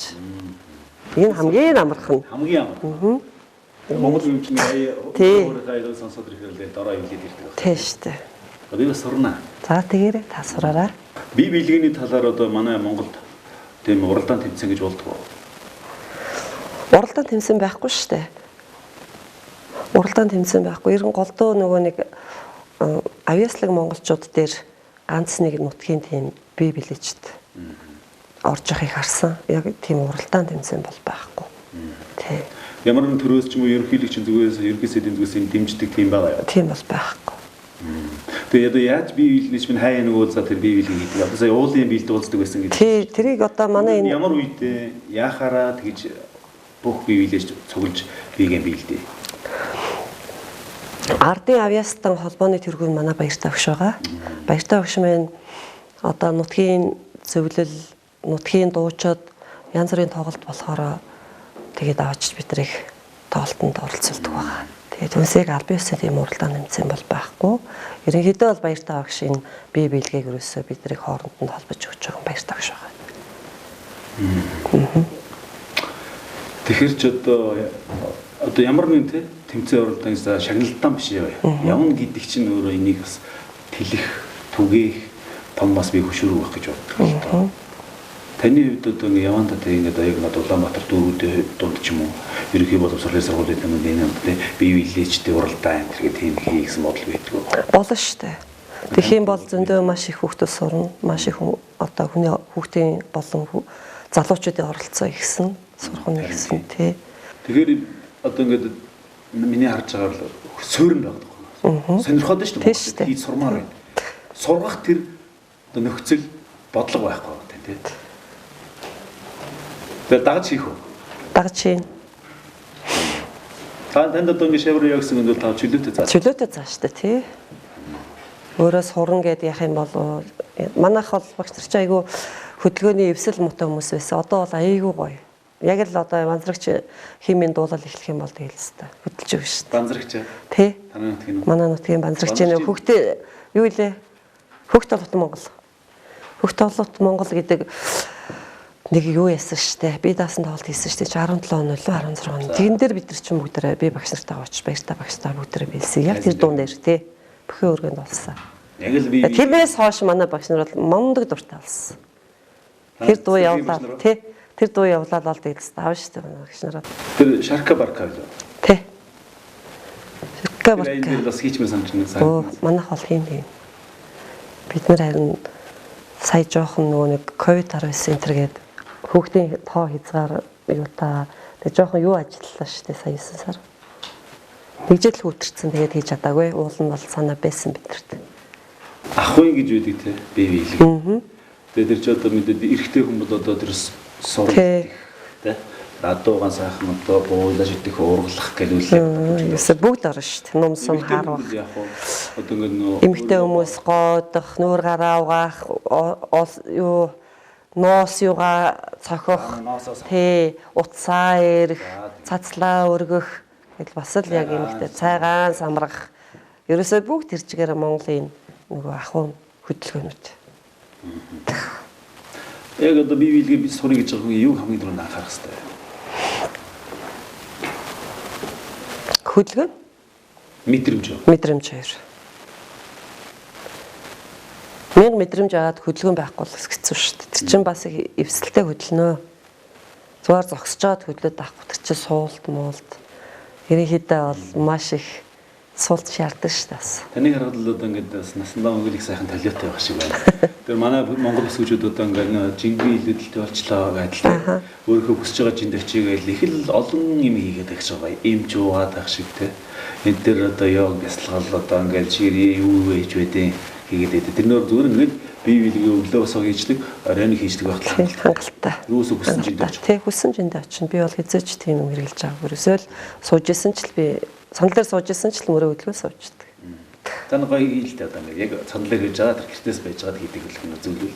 Энэ хамгийн амархан.
Хамгийн амархан. Монгол юм чинь өөрийнхөө аяг сонсоод ирэхээр дороо имлээд ирдэг байна.
Тийм шүү дээ.
Би бас сурна.
За тэгээрэй та сураарай.
Бие биелгээний талаар одоо манай Монголд тийм уралдаан тэмцээн гэж болдгоо.
Уралдаан тэмцээн байхгүй шүү дээ. Уралдаан тэмцээн байхгүй. Ерөн голдуу нөгөө нэг авьяаслаг монголчууд дээр ганц нэг нутгийн тийм бие билээчд орж явахыг харсан. Яг тийм уралдаан тэмцээн бол байхгүй. Тий.
Ямар нэгэн төрөөс ч юм уу ерөнхийлөгчийн зүгээс, ерөнхий сайдын зүгээс юм дэмждэг тийм байгаа юу?
Тийм бол байхгүй.
Тэгээ одоо яаж бие биелнэ чинь хаяа нөгөө за тэр бие биелэг гэдэг. Одоо сая уулын биелд уулздаг байсан гэдэг.
Тий, тэрийг одоо манай энэ
ямар үед яахаараа тэгж бүх бие биелэж цуглаж биегээ биелдээ.
Ардын авьяастан холбооны тэргүүн манай Баяртай багш байгаа. Баяртай багш маань одоо нутгийн зөвлөл, нутгийн дуучид янз бүрийн тоглолт болохоор тэгээд авчиж бид нарыг тоглолтод оролцуулдаг байгаа. Тэгээд түнсийг албан ёсны тийм уралдаан нэмсэн бол байхгүй. Ерөнхийдөө бол Баяртай багш энэ бие биелгээг ерөөсөө бид нарыг хооронд нь холбож өгч байгаа Баяртай багш байгаа.
Тэгэхээр ч одоо ямар нэгэн тэмцээн уралдаан гэсэн шагналдаан биш яа. Явна гэдэг чинь өөрөө энийг бас тэлэх, түгээх том бас би хөшөөрөг байх гэж боддог л доо. Таны хувьд одоо ингээ явандаа тэг ингээд аяг над Улаанбаатар дүүргүүдийн дунд ч юм уу ерөнхий боловсролын сургуулийн дунд энэ юм бие биелээчтэй уралдаан энэ гэх тийм хий гэсэн бодол байдгүй.
Болно шүү дээ. Тэгэх юм бол зөндөө маш их хүүхдүүд сурна. Маш их одоо хүний хүүхдийн болон залуучуудын оролцоо ихсэн, сурах нь ихсэн тий.
Тэгэхээр одоо ингээд миний харж байгаагаар л суурин байдаг байхгүй. Сонирхоод шүү дээ. Хийж сурмаар байна. Сургах тэр одоо нөхцөл бодлого байхгүй байна тий. Тэгээ дагаж хийх үү?
Дагаж хийн.
Та танд одоо ингэ шавар яа гэсэн юм бол та чөлөөтэй заа.
Чөлөөтэй заа штэ тий. Өөрөө сурна гэдээ яах юм бол манайх бол багш нар чи айгүй хөдөлгөөний эвсэл муутай хүмүүс байсан. Одоо бол айгүй гоё. Яг л одоо банзрагч химийн дуулал эхлэх юм бол тэгэл хэвээр хөдөлж өгнө штэ.
Банзрагч.
Тий.
Танай нутгийн үү?
Манай нутгийн банзрагч нэ хөгтөө юу илээ? Хөгт толгот Монгол. Хөгт толгот Монгол гэдэг нэг юу яасан штэ. Би даасан тоглолт хийсэн штэ. 17 он үлээ 16 он. Тэгэн дээр бид нар чинь бүгдээрээ би багш нартайгаа очиж Баяртай багштай бүгдээрээ биелсэн. Яг тэр дуун дээр тий. Бүхэн өргөнд болсон.
Яг л би
тэрнээс хойш манай багш нар бол мундаг дуртай болсон. Тэр дуу явлаа тий. Тэр дуу явлаа л тэгэл аав штэ манай багш нараа.
Тэр Шарка Барка лөө.
Тий. Шарка Барка.
Тэр бас хийчмээр санагдсан.
Оо манайх бол хийм хийм. Бид нар харин сая жоохон нөгөө нэг ковид-19 энэ төр гээд хүүхдийн тоо хязгаар юу та тэг жоохон юу ажиллалаа шүү дээ сая 9 сар. Нэг жил хүүтэрсэн тэгээд хийж чадаагүй. Уул нь бол санаа байсан бидэрт.
Ахуйн гэж байдаг те бие биелэг. Тэгээд тэр чи одоо мэдээд эрэгтэй хүн бол одоо тэр сурах те радуугаан сайхан одоо буулаж идэх уургалах гэлүүлээ.
Ерөөсө бүгд орно шүү дээ. Нум сум харвах.
Яг одоо ингээд нөө
эмэгтэй хүмүүс годох, нүүр гараа угаах, юу ноос юугаа цохих, тий, утсаа эрэх, цацлаа өргөх гэл бас л яг эмэгтэй цайгаан самрах. Ерөөсөө бүгд тэр чигээр Монголын нөгөө ахуй хөдөлгөөнүүд.
Яг одоо бие биелгээ би сурыг гэж байгаа хүн юу хамгийн түрүүнд анхаарах хэрэгтэй вэ?
Хөдөлгөөн?
Мэдрэмж.
Мэдрэмж хоёр. Мянга мэдрэмж аваад хөдөлгөөн байхгүй бол хэцүү шүү дээ. Тэр чинь бас их эвсэлтэй хөдөлнө. Зүгээр зогсож байгаад хөдлөөд авахгүй тэр чинь суулт муулт. Ерөнхийдөө бол маш их суулж шаардсан шүү дээ бас.
Таны харахад л одоо ингээд бас насандаа мөнгөлийг сайхан толиотой байх шиг байна. Тэр манай Монгол өсгүүчүүд одоо ингээд жингийн илүүдэлтэй болчлоо гэдэл. Өөрийнхөө хүсэж байгаа жинд очигээл их л олон юм хийгээд байх шиг байгаа. Эмч уугаад байх шиг те. Энэ дээр одоо йог бясалгал одоо ингээд ширээ юу байж байдیں хийгээд байдаг. Тэр нөр зүгээр ингээд бие биелгээ өглөө босоо хийждэг, оройн хийждэг байх л
хангалттай.
Юусоо хүссэн жинд очих.
Тий, хүссэн жинд очино. Би бол хэзээ ч тийм юм хэрэглэж байгаагүй. Ерөөсөө л сууж исэн ч л би сандал дээр сууж исэн ч л мөрөө хөдөлгөөн суучдаг.
За нэг гоё хийлтэй одоо ингээд яг сандал дээр хийж байгаа тэр гэртээс байж байгаад хийдэг гэх юм зөвлөл.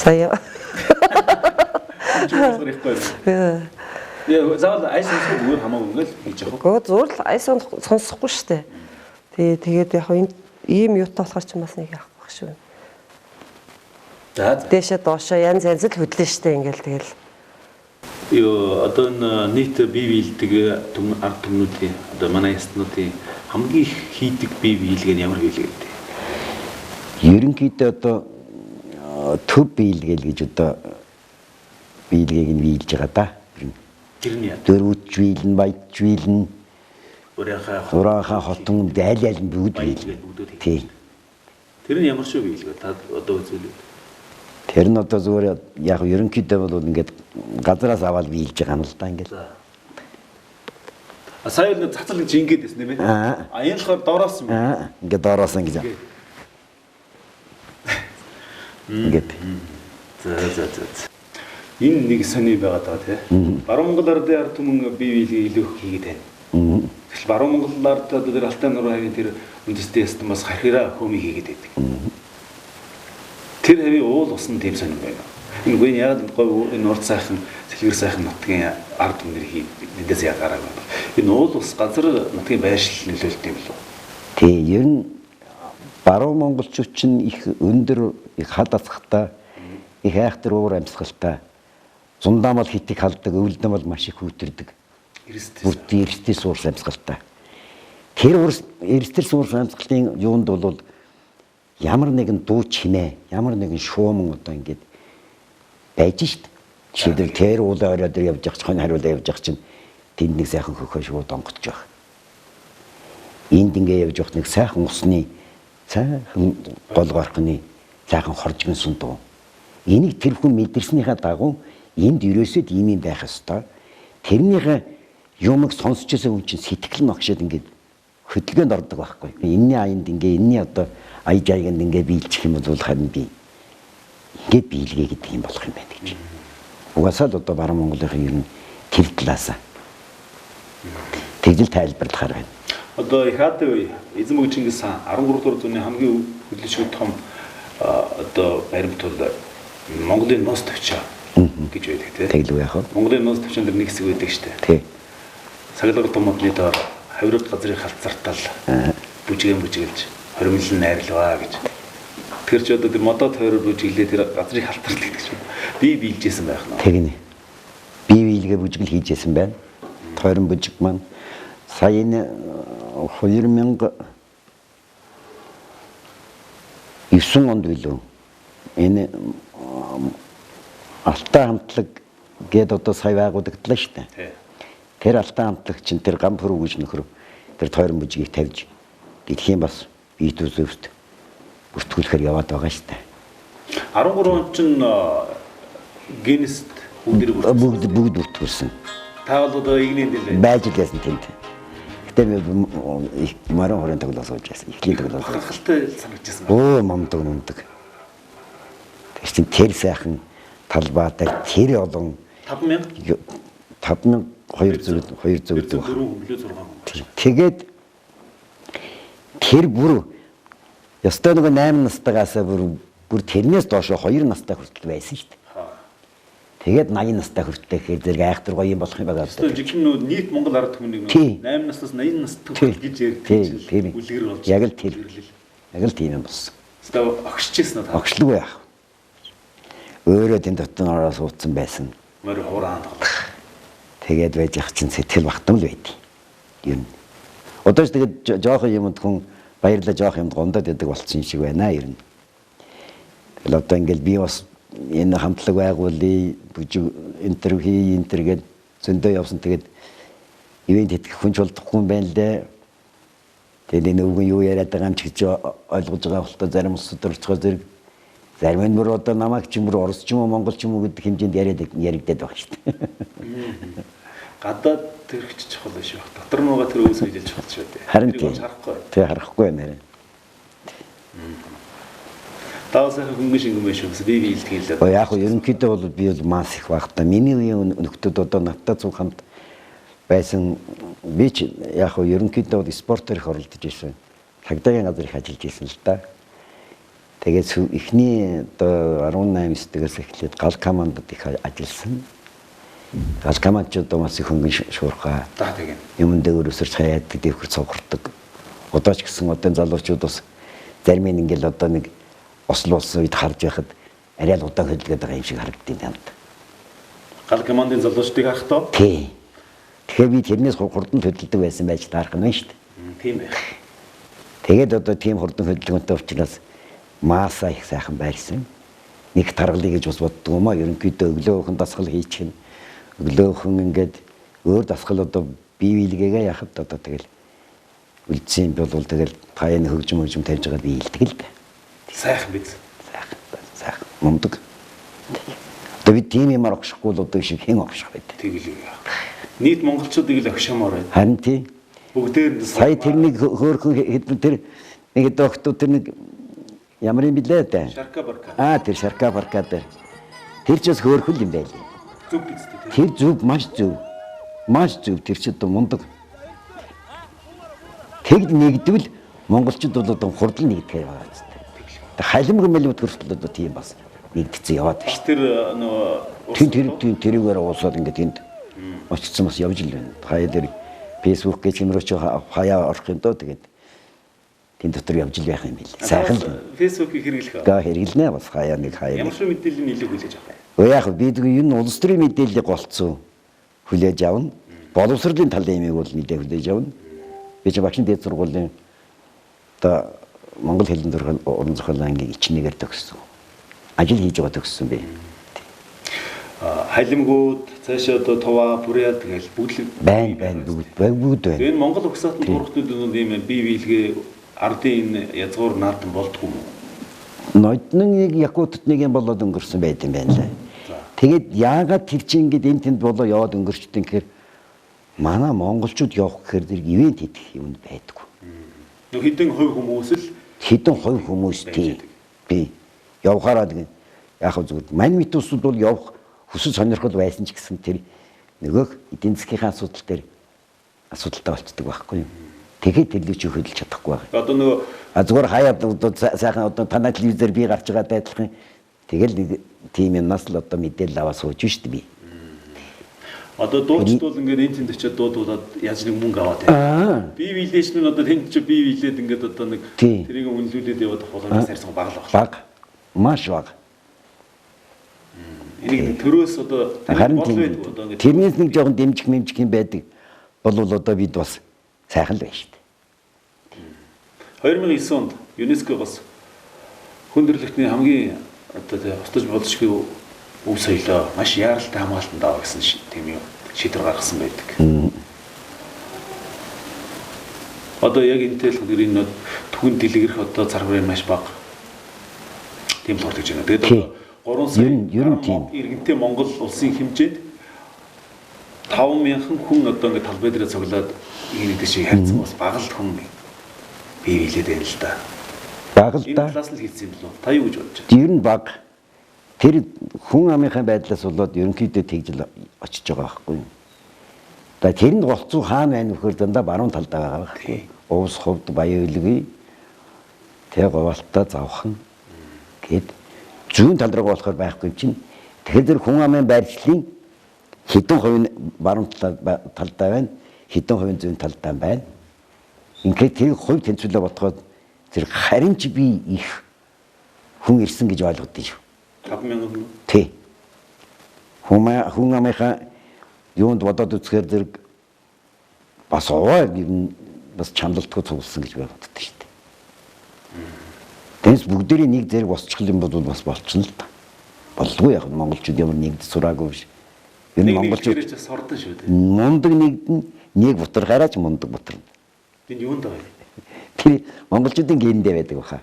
За яа.
Яа, заавал ай сонсох зүгээр хамаагүй ингээл хийж явах.
Гэхдээ зүгээр л ай сонсохгүй шүү дээ. Тэгээ тэгээд яг энэ ийм юутай болохоор ч бас нэг яахгүй шүү.
За.
Дээшээ доошоо янз янз л хөдлөн шүү дээ ингээл тэгэл.
Йоо, одоо энэ нийт бие биелдэг ард түмнүүдийн одоо манай ястнуудын хамгийн их хийдэг бие биелэг нь ямар биелэг вэ?
Ерөнхийдөө одоо төв биелгээл гэж одоо биелгээг нь биелж байгаа да.
Тэр нь яа?
Дөрвөж биелэн, баяж биелэн,
Ураанхай
хотон аль аль нь бүгд биелнэ. Тий.
Тэр нь ямар шүү биелэг вэ? Та одоо үзүүлээ.
Тэр нь одоо зүгээр яг ерөнхийдөө бол ингээд газраас аваад биелж байгаа юм л да ингээд.
А сая нэг цацал гэж ингээд байсан тийм ээ. А энэ болохоор доороос юм.
Ингээд доороос ингэж. Ингээд.
За за за. Энэ нэг сони байгаад байгаа тий. Баруун Монгол ардын ард түмэн бие биелгээ илүү их хийгээд байна. Тэгэл Баруун Монгол ард одоо тэр Алтай нуруу хавийн тэр үндэсний ястан бас хархираа хөмий хийгээд байдаг. Тэр хавийн уул усан тийм сонин байна. Энэ үгүй яг гой энэ урд сайхан сэлгэр сайхан нутгийн ард түмнэр хий эндээс ягараагүй байна. Энэ уул ус газар нутгийн байршил нөлөөлт юм болов уу?
Тий, ер нь Баруун монголчууд чинь их өндөр их хад асгатай их айхтар уур амьсгалтай. Зундаа бол хитийг халдаг, өвлдөн бол маш их хүүтэрдэг. Эрсдэл суурс амьсгалтай. Тэр эрсдэл суурс амьсгалын юунд бол ямар нэгэн дуу чимээ, ямар нэгэн шууман одоо ингээд байж шít. Жишээлбэл тэр уулын орой дээр явж явах чинь, хариулаа явж явах чинь тэнд нэг сайхан хөхөө шууд онгоцож байх. Энд ингээ явж явах нэг сайхан усны сайхан гол горхны сайхан хоржигн сүн дуу. Энийг тэр хүн мэдэрснийхаа дагуу энд ерөөсөө ийм юм байх ёстой. Тэрнийхээ юмыг сонсч байсан хүн чинь сэтгэл нь огшоод ингээд хөдөлгөөнд ордог байхгүй. Энийний аянд ингээ энэний одоо аяж аяганд ингээ биелчих юм бол харин би ингээ биелгээ гэдэг юм болох юм байна гэж. Угаасаа л одоо баруун Монголын ер нь тэр талаас тэгжил тайлбарлахаар байна.
Одоо их хаатай үе эзэн мөг Чингис хаан 13 дугаар зууны хамгийн хөдөлшгүй том одоо баримт бол Монголын нууц төвчөө гэж байдаг тий.
Тэглүү яах вэ?
Монголын нууц төвчөн дэр нэг хэсэг байдаг шүү дээ.
Тий.
Цаглаг томодны доор хавирга газрын халцартал бүжгэн бүжгэлж хоримлон найрлаваа гэж. Тэр чи одоо тэр модоо тойроор бүжиглээ тэр газрын халтарл гэдэг чинь бие биелжсэн байх нь.
Тэгнэ. Бие биелгээ бүжгэл хийжсэн байна. Тойрон бүжиг маань сая энэ 2009 онд билүү. Энэ Алтай хамтлаг гээд одоо сая байгуулагдлаа шүү дээ. Тэр Алтай хамтлаг чинь тэр гам пүрүү гэж нөхөр тэр тойрон бүжгийг тавьж дэлхийн бас бие төсөвт бүртгүүлэхээр яваад байгаа шүү дээ.
13 он чинь Гиннест бүгд
бүгд бүртгүүлсэн.
Та бол одоо игнийн дээр
байж л байсан тэнд. Гэтэ би морин хорын тоглоо сууж байсан. Эхлийн тоглоо.
Хангалттай санагдчихсан.
Өө мундаг. Тэр чинь тэр сайхан талбай дээр тэр олон
5200
5200
4 хүн билүү 6 хүн.
Тэгээд тэр бүр ёстой нөгөө 8 настайгаас бүр тэрнээс доошо 2 настай хүртэл байсан шүү дээ. Тэгээд 80 настай хүртэл гэхээр зэрэг айхтар гоё юм болох юм байгаа.
Ёстой жинхэнэ нөгөө нийт Монгол ард түмнийг 8 наснаас 80 настай хүртэл гэж ярьдаг чинь үлгэр болж.
Яг л тэр. Яг л тийм юм болсон.
Ёстой огшчихсэн үү та?
Огшлгүй яах. Өөрөө тэнд дотн ороо суудсан байсан.
Морь хураан тоглох.
Тэгээд байж ах чинь сэтгэл багтам л байдیں۔ Ер нь. Одоо ч тэгээд жоохон юмд хүн баярлаа жоох юмд гондоод ядаг болцсон шиг байна ер нь. Тэгэл одоо ингээл би бас энэ хамтлаг байгуулъя, бүжиг интервью хий, интер гээд Зөндөө явсан. Тэгээд ивент итгэх хүн ч болдохгүй юм байна л дээ. Тэгээд энэ өвгөн юу яриад байгаа юм ч гэж ойлгож байгаа болтой зарим улсууд орцгоо зэрэг зарим нь бүр одоо намайг ч юм уу Орос ч юм уу Монгол ч юм уу гэдэг хэмжээнд яриад яригдаад байгаа шүү дээ.
Гадаад төрөгч чухал биш байх. Дотор нуугаа тэр өвс хөлж чухал шүү дээ.
Харин тийм. Тэг харахгүй байна нэрээ.
Даваа сайхан хөнгөн шингэн байх шүү. Би биелдэг л.
Яг нь ерөнхийдөө бол би бол мас их байх та. Миний үеийн нөхдүүд одоо надтай цуг хамт байсан. Би ч яг нь ерөнхийдөө бол спортоор их оролдож ирсэн. Цагдаагийн газар их ажиллаж ирсэн л да. Тэгээд эхний одоо 18 9-ээс эхлээд гал командад их ажилласан. Гал команд ч одоо бас их хөнгөн шуурхаа.
За тийм.
Юмн дээгүүр өсөрч хаяаддаг, дэвхэр цугардаг. Одоо ч гэсэн одоо залуучууд бас зарим нь ингээл одоо нэг осол болсон үед харж байхад арай л удаан хөдөлгөөд байгаа юм шиг харагдیں танд.
Гал командын залуучдыг харах тоо?
Тий. Тэгэхээр би тэрнээс хурдан хөдөлдөг байсан байж таарах нь шүү дээ.
Тийм байх.
Тэгээд одоо тийм хурдан хөдөлгөөнтэй учраас мааса их сайхан байрсан. Нэг таргалыг гэж бас боддог юм аа. Ерөнхийдөө өглөөхөн дасгал хийчихнэ. Өглөөхөн ингээд өөр дасгал одоо бие биелгээгээ яхад одоо тэгэл үлдсэн юм бол тэгэл та энэ хөгжим тавьж байгаа биелдэг л дээ.
Сайхан биз.
Сайхан, сайхан мундаг. Одоо би тийм юмар огшихгүй бол одоо шиг хэн огших вэ?
Тэгэл юу яах. Нийт монголчуудыг л огшоомоор байна.
Харин тийм.
Бүгдээр нь
сая тэр нэг хөөрхөн хэдэн тэр нэг доктор тэр нэг ямар юм блэ дээ.
Шарка барка.
Аа тэр шарка барка дээр. Тэр ч бас хөөрхөн юм байлээ.
Зөв биз дээ.
Тэр зөв маш зөв. Маш зөв тэр ч одоо мундаг. Тэгд нэгдвэл монголчууд бол одоо хурдан нэгдэхээр байгаа зү. Халимг мэлүүд хүртэл одоо тийм бас нэгдсэн яваад байна.
Тэр нөгөө
тэр тэрүүгээр уусаад ингээд тэнд очсон бас явж л байна. Хаяа дээр Facebook гэж юм руу чи хаяа орох юм доо тэгээд тэн дотор явж л байх юм байл. Сайхан л.
Facebook-ийг хэрэглэх.
Га хэрэглэнэ бас хаяа нэг хаяа.
Ямар шиг мэдээллийг илүү хүлээж авах
юм? Яг би энэ улс төрийн мэдээллийг голцсон хүлээж авна. Боловсролын талын юмыг бол нэлээд хүлээж авна. Би чи багшин дээд сургуулийн одоо Монгол хэлний уран зохиолын ангийн 1-ээр төгссөн. Ажил хийж байгаа төгссөн би.
Халимгууд, цаашаа одоо Тува, Бурят тэгэл бүгд л
байна бүгд байна.
Энэ Монгол угсаатан туурхтууд ийм бие биелгээ ардын энэ язгуур наадам болдгоо юм уу?
Ноднын Якутад нэг юм болоод өнгөрсөн байт юм байна лээ. Тэгээд яагаад тэр чинь ингээд энэ тэнд болоо яваад өнгөрчдөг гэхээр манай монголчууд явах гэхээр тэр ивент хийх юм байдаггүй.
Нөх хэдэн хувь хүмүүс л
хэдэн хувь хүмүүс тий. Би явахаараа нэг яг зүгээр мань мэт усуд бол явах хүсэл сонирхол байсан ч гэсэн тэр нөгөөх эдийн засгийн асуудал дээр асуудалтай болцдог байхгүй юу. Тэгэхээр тэрлэг чи хөдөлж чадахгүй байгаа.
Одоо нөгөө
зүгээр хаяа сайхан одоо танай телевизээр би гарч байгаа адилхан тэгэл нэг тийм юмнаас л одоо мэдээлэл аваа сууж штт би.
Одоо дуучид бол ингээд энэ тэнд очиад дуудуулаад яаж нэг мөнгө аваад байна. Би биелээч нь одоо тэнд чи би биелээд ингээд одоо нэг тэрийг үнэлүүлээд яваад боломж сарьсан баг л баг.
Баг. Маш баг.
Энийг төрөөс одоо
бол байдаг одоо ингээд тэрнээс нэг жоохон дэмжих мэмжих юм байдаг болвол одоо бид бас сайхан л байна шүү дээ.
2009 онд ЮНЕСКО-гоос хүн төрөлхтний хамгийн одоо устж болшгүй өв соёлоо маш яаралтай хамгаалтанд аваа гэсэн тийм юм шийдвэр гаргасан байдаг. Одоо яг энэтэй л тэр энэ түгэн дэлгэрэх одоо цар хүрээ маш бага тийм л хурдж байна. Тэгээд одоо 3 сая иргэнтэй Монгол улсын хэмжээнд 5,000 хүн одоо ингээд талбай дээрээ цуглаад энэ гэдэг шиг харьцан бас бага л хүн бие биелээд байна л да.
Бага л да.
Энэ талаас нь л хийсэн юм болов уу? Та юу гэж бодож байна?
Ер нь бага. Тэр хүн амынхаа байдлаас болоод ерөнхийдөө тэгж л очиж байгаа байхгүй юу? За тэр нь голцоо хаана байна вэхээр дандаа баруун талдаа байгаа байхгүй. Увс хувд баян үлгүй тэ говьлтаа завхан гэд зүүн тал руу болохоор байхгүй юм чинь. Тэгэхээр тэр хүн амын байршлын хэдэн хувь нь баруун талдаа байна, хэдэн хувь нь зүүн талдаа байна. Ингээд тэр хувь тэнцвүүлээ бодоход тэр харин ч би их хүн ирсэн гэж ойлгодсон шүү.
5,000 хүн.
Тий. Хүн амынхаа юунд бодоод үзэхээр зэрэг бас овоо бас чаналтгүй цугласан гэж боддог шүү дээ. Тэрс бүгдээрээ нэг зэрэг босчих юм бол бас болчихно л та. Болдгоо яг монголчууд ямар нэгд сураагүй биш. Ер нь монголчууд
сурдан шүү дээ.
Мундаг нэгдэн, нэг бутархаараа ч мундаг бутарна.
Энэ юунд байгаа юм?
Тэр монголчуудын гендээ байдаг баха.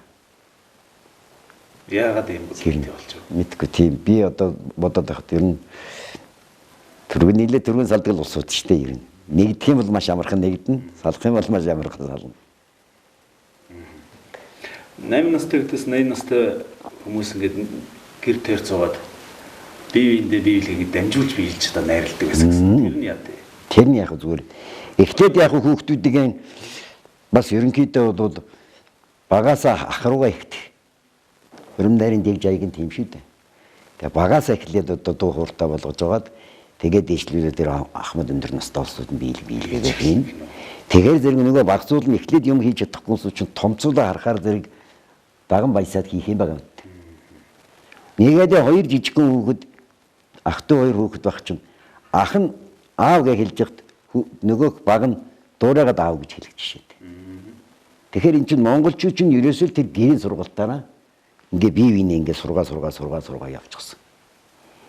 Яагаад юм бэ болж байна?
Мэдгүй тийм. Би одоо бодоод байхад ер нь түргэн нийлээ түргэн салдаг л улсууд шүү дээ ер нь. Нэгдэх юм бол маш амархан нэгдэнэ, салах юм бол маш амархан сална.
8 настай гэдээс 80 настай хүмүүс ингээд гэр тойр цугаад бие биендээ бие биелгийг дамжуулж биелж одоо найрладаг байсан гэсэн. Тэр нь яа дээ?
Тэр нь яг зүгээр. Эхлээд яг хүүхдүүдийн бас ерөнхийдөө бол багасаа ах руугаа ихтэх. Өрөм найрын дэг жаяг нь тийм шүү дээ. Тэгээ багасаа эхлээд одоо дуу хууртай болгож байгаад тэгээд дэвшлүүлээ тэр ахмад өндөр настай улсууд нь биелгээгээ хийн. Тэгэхээр зэрэг нөгөө баг зуул нь эхлээд юм хийж чадахгүй хүмүүс чинь томцуулаа харахаар зэрэг даган баясаад хийх юм байгаа юм. Нэгэдээ хоёр жижигхэн хүүхэд ах トゥ хоёр хүүхэд байх чинь ах нь аав гэж хэлж яхад нөгөөх баг нь дуурайгаад аав гэж хэлэх жишээтэй. Тэгэхээр эн чинь монголчууд чинь ерөөсөө тэр гэрийн сургалтаараа ингээ бие биенээ ингээ сургаа сургаа сургаа сургаа явчихсан.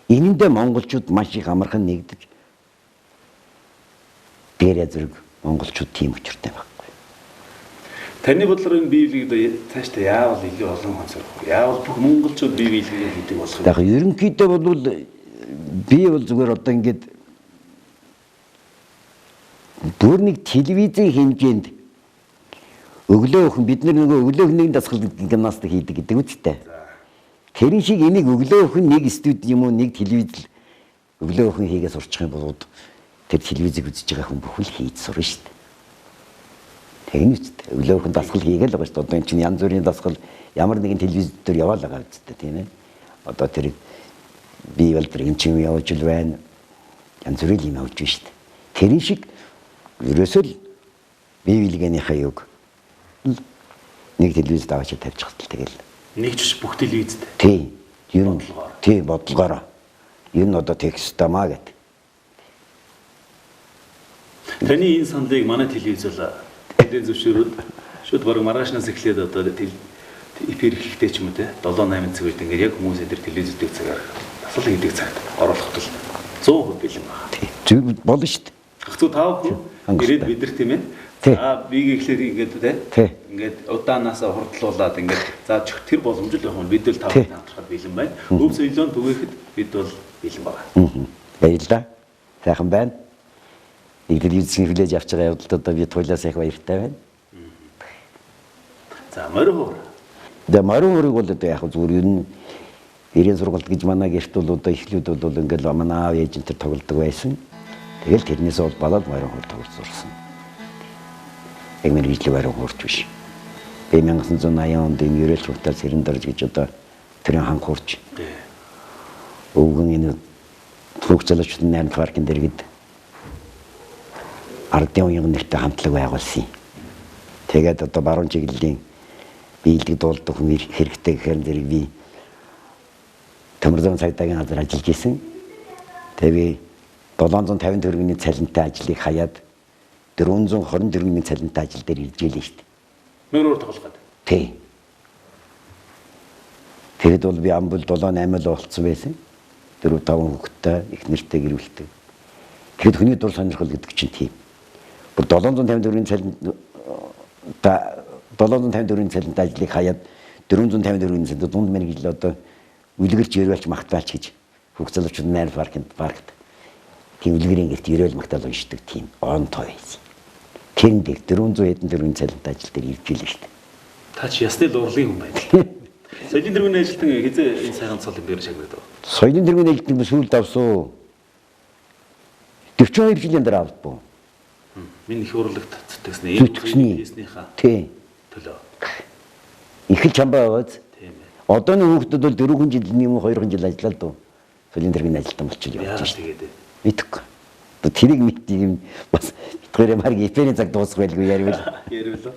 Энэндээ монголчууд маш их амархан нэгдэж дээрээ зэрэг монголчууд тийм учиртай байхгүй.
Таны бодлоор энэ бие биелгийг цаашдаа яавал илүү олон хүн сурах вэ? Яавал бүх монголчууд бие биелгээ хийдэг болох вэ?
Яг ерөнхийдөө бол би бол зүгээр одоо ингээд бүр нэг телевизийн хэмжээнд өглөө өхөн бид нар нөгөө өглөө өхний дасгал гимнастик хийдэг гэдэг үстэй. Тэрэн шиг энийг өглөө өхөн нэг студи юм уу нэг телевиз өглөө өхөн хийгээ сурчих юм бол тэр телевизийг үзэж байгаа хүн бүхэл хийж сурна шүү дээ. Тэгнэ үстэй. Өглөө өхөн дасгал хийгээл байгаа шүү дээ. Одоо эн чинь янз бүрийн дасгал ямар нэгэн телевиз дээр яваал байгаа үстэй, тийм ээ. Одоо тэр би бол тэр эн чинь явж л байна. Янз бүрийн юм явж шүү дээ. Тэрэн шиг ерөөсөө л бие биелгээнийхээ юг нэг телевиз даваач тавьчих л тэгэл.
Нэг ч бүх телевизд.
Тий. Ер нь тий бодлогоороо. Ер нь одоо текстамаа гэт.
Таны энэ саналыг манай телевиз бол нэлээд зөвшөөрөөд шууд бараг маргаашнаас эхлээд одоо эфир эхлэхдээ ч юм уу те 7 8 цаг үед ингээд яг хүмүүс эдэр телевиз үздэг цагаар дасгал хийдэг цагт оруулахад л 100% бэлэн байна.
Тий. Зүг болно шүү дээ.
Хэцүү тав хүн ирээд бид нар тийм ээ. Аа биеийг эхлээд ингээд те ингээд удаанасаа хурдлуулад ингээд за тэр боломж л байх юм. Бид л тав хүн хамтрахад бэлэн байна. Өв соёлоон түгээхэд бид бол бэлэн байгаа.
Баярлалаа. Сайхан байна. Нэг телевизийн хүлээж авч байгаа явдалд одоо би туйлаас их баяртай байна.
За морин хуур.
Тэгээ морин хуурыг бол одоо яг зүгээр ер нь гэрийн сургалт гэж манай гэрт бол одоо эхлүүд бол ингээд манай аав ээж энэ төр тоглодог байсан. Тэгэл тэрнээс бол болоод морин хуур тоглож сурсан. Яг мэргэжлэг морин хуурч биш. Би 1980 онд энэ ерөөлч хугатаар сэрэн дорж гэж одоо төрийн хан хуурч. Өвгөн энэ түүх залуучуудын 8 дахь паркын дэргэд ардын уян нэртэй хамтлаг байгуулсан. Тэгээд одоо баруун чиглэлийн биелдэг дуулдаг хүн хэрэгтэй гэхээр зэрэг би Төмөрзөн цагдаагийн газар ажиллаж исэн. Тэгээ би 750 төгрөгийн цалинтай ажлыг хаяад 420 төгрөгийн цалинтай ажил дээр ирж ийлээ шүү дээ.
Мөрөөр тоглох гэдэг.
Тий. Тэгэд бол би амбул 7 8 л болцсон байсан. 4 5 хүүхэдтэй, их нэртэй гэр бүлтэй. Тэгэд хүний дур сонирхол гэдэг чинь тийм. Бүр 750 төгрөгийн цалин 750 төгрөгийн цалинтай ажлыг хаяад 450 төгрөгийн цалинтай дунд мэргэжил одоо үлгэрч ерөөлч магтаалч гэж хүүхд залуучууд найр паркт тийм үлгэрийн гэрт ерөөл магтаал уншдаг тийм он тоо байсан. Тэрэн дээр 400 хэдэн төгрөгийн цалинтай ажил дээр ирж ийлээ шүү дээ.
Та чи ясны л урлагийн хүн байна. Соёлын тэргүүний ажилтан хэзээ энэ сайхан цол юм дээр шагнаад.
Соёлын тэргүүний ажилтан би сүүлд авсан. 42 жилийн дараа авдгүй.
Миний их урлагт зүтгэсний хийснийхаа
тий
төлөө.
Их л чамбай байгааз.
Тийм ээ.
Одооны хүүхдүүд бол 4 жил юм уу 2 жил ажиллаад дөө. Соёлын тэргүүний ажилтан болчиход явж
шүү дээ.
Мэдэхгүй. Тэрийг мэддэг юм бас битгээрээ марг эфирийн цаг дуусах байлгүй яриул.
Яриул. За.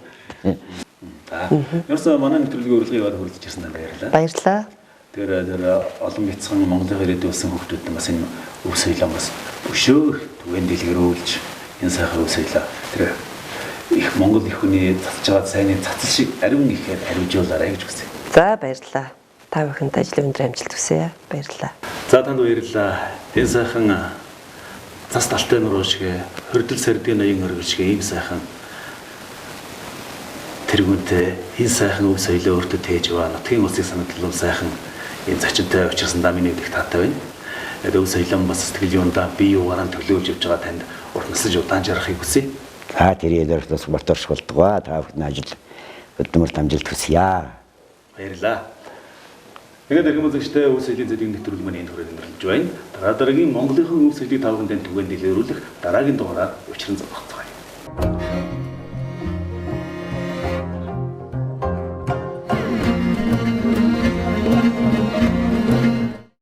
Ерөөсөө манай нэвтрүүлгийн урилгыг аваад хүрэлцэж ирсэн танд баярлалаа.
Баярлалаа.
Тэр олон бяцхан Монголын ирээдүйн болсон хүүхдүүд бас энэ өв соёлоо бас өшөөх түгээн дэлгэрүүлж энэ сайхан өв соёлоо тэр их Монгол их хүний цацж байгаа сайнны цацал шиг ариун ихээр ариужуулаарай гэж хүсье.
За баярлалаа. Та бүхэнд ажлын өндөр амжилт хүсье. Баярлалаа.
За танд баярлалаа. Энэ сайхан Цас талтай нуруу шиг, хөрдөл сэрдгийн ноён өргөл шиг ийм сайхан тэргүүнтэй энэ сайхан өв соёлоо өөртөө тээж яваа нутгийн улсыг санадлан сайхан энэ зочинтой учирсандаа миний их таатай байна. Тэгээд өв соёлон бас сэтгэл юундаа бие юугаараа төлөөлж явж байгаа танд урт насалж удаан жаргахыг хүсье.
За тэр ядаарч бас борторш болтугай. Та бүхний ажил хөдөлмөрт амжилт хүсье.
Баярлалаа. Тэгээд эрхэм үзэгчдээ өв соёлын зэдгийн нэвтрүүлэг маань энэ хүрээд өндөрлөж байна. Дараа дараагийн Монголынхон өв соёлыг та бүхэнд түгээн дэлгэрүүлэх дараагийн дугаараар учран зогсох.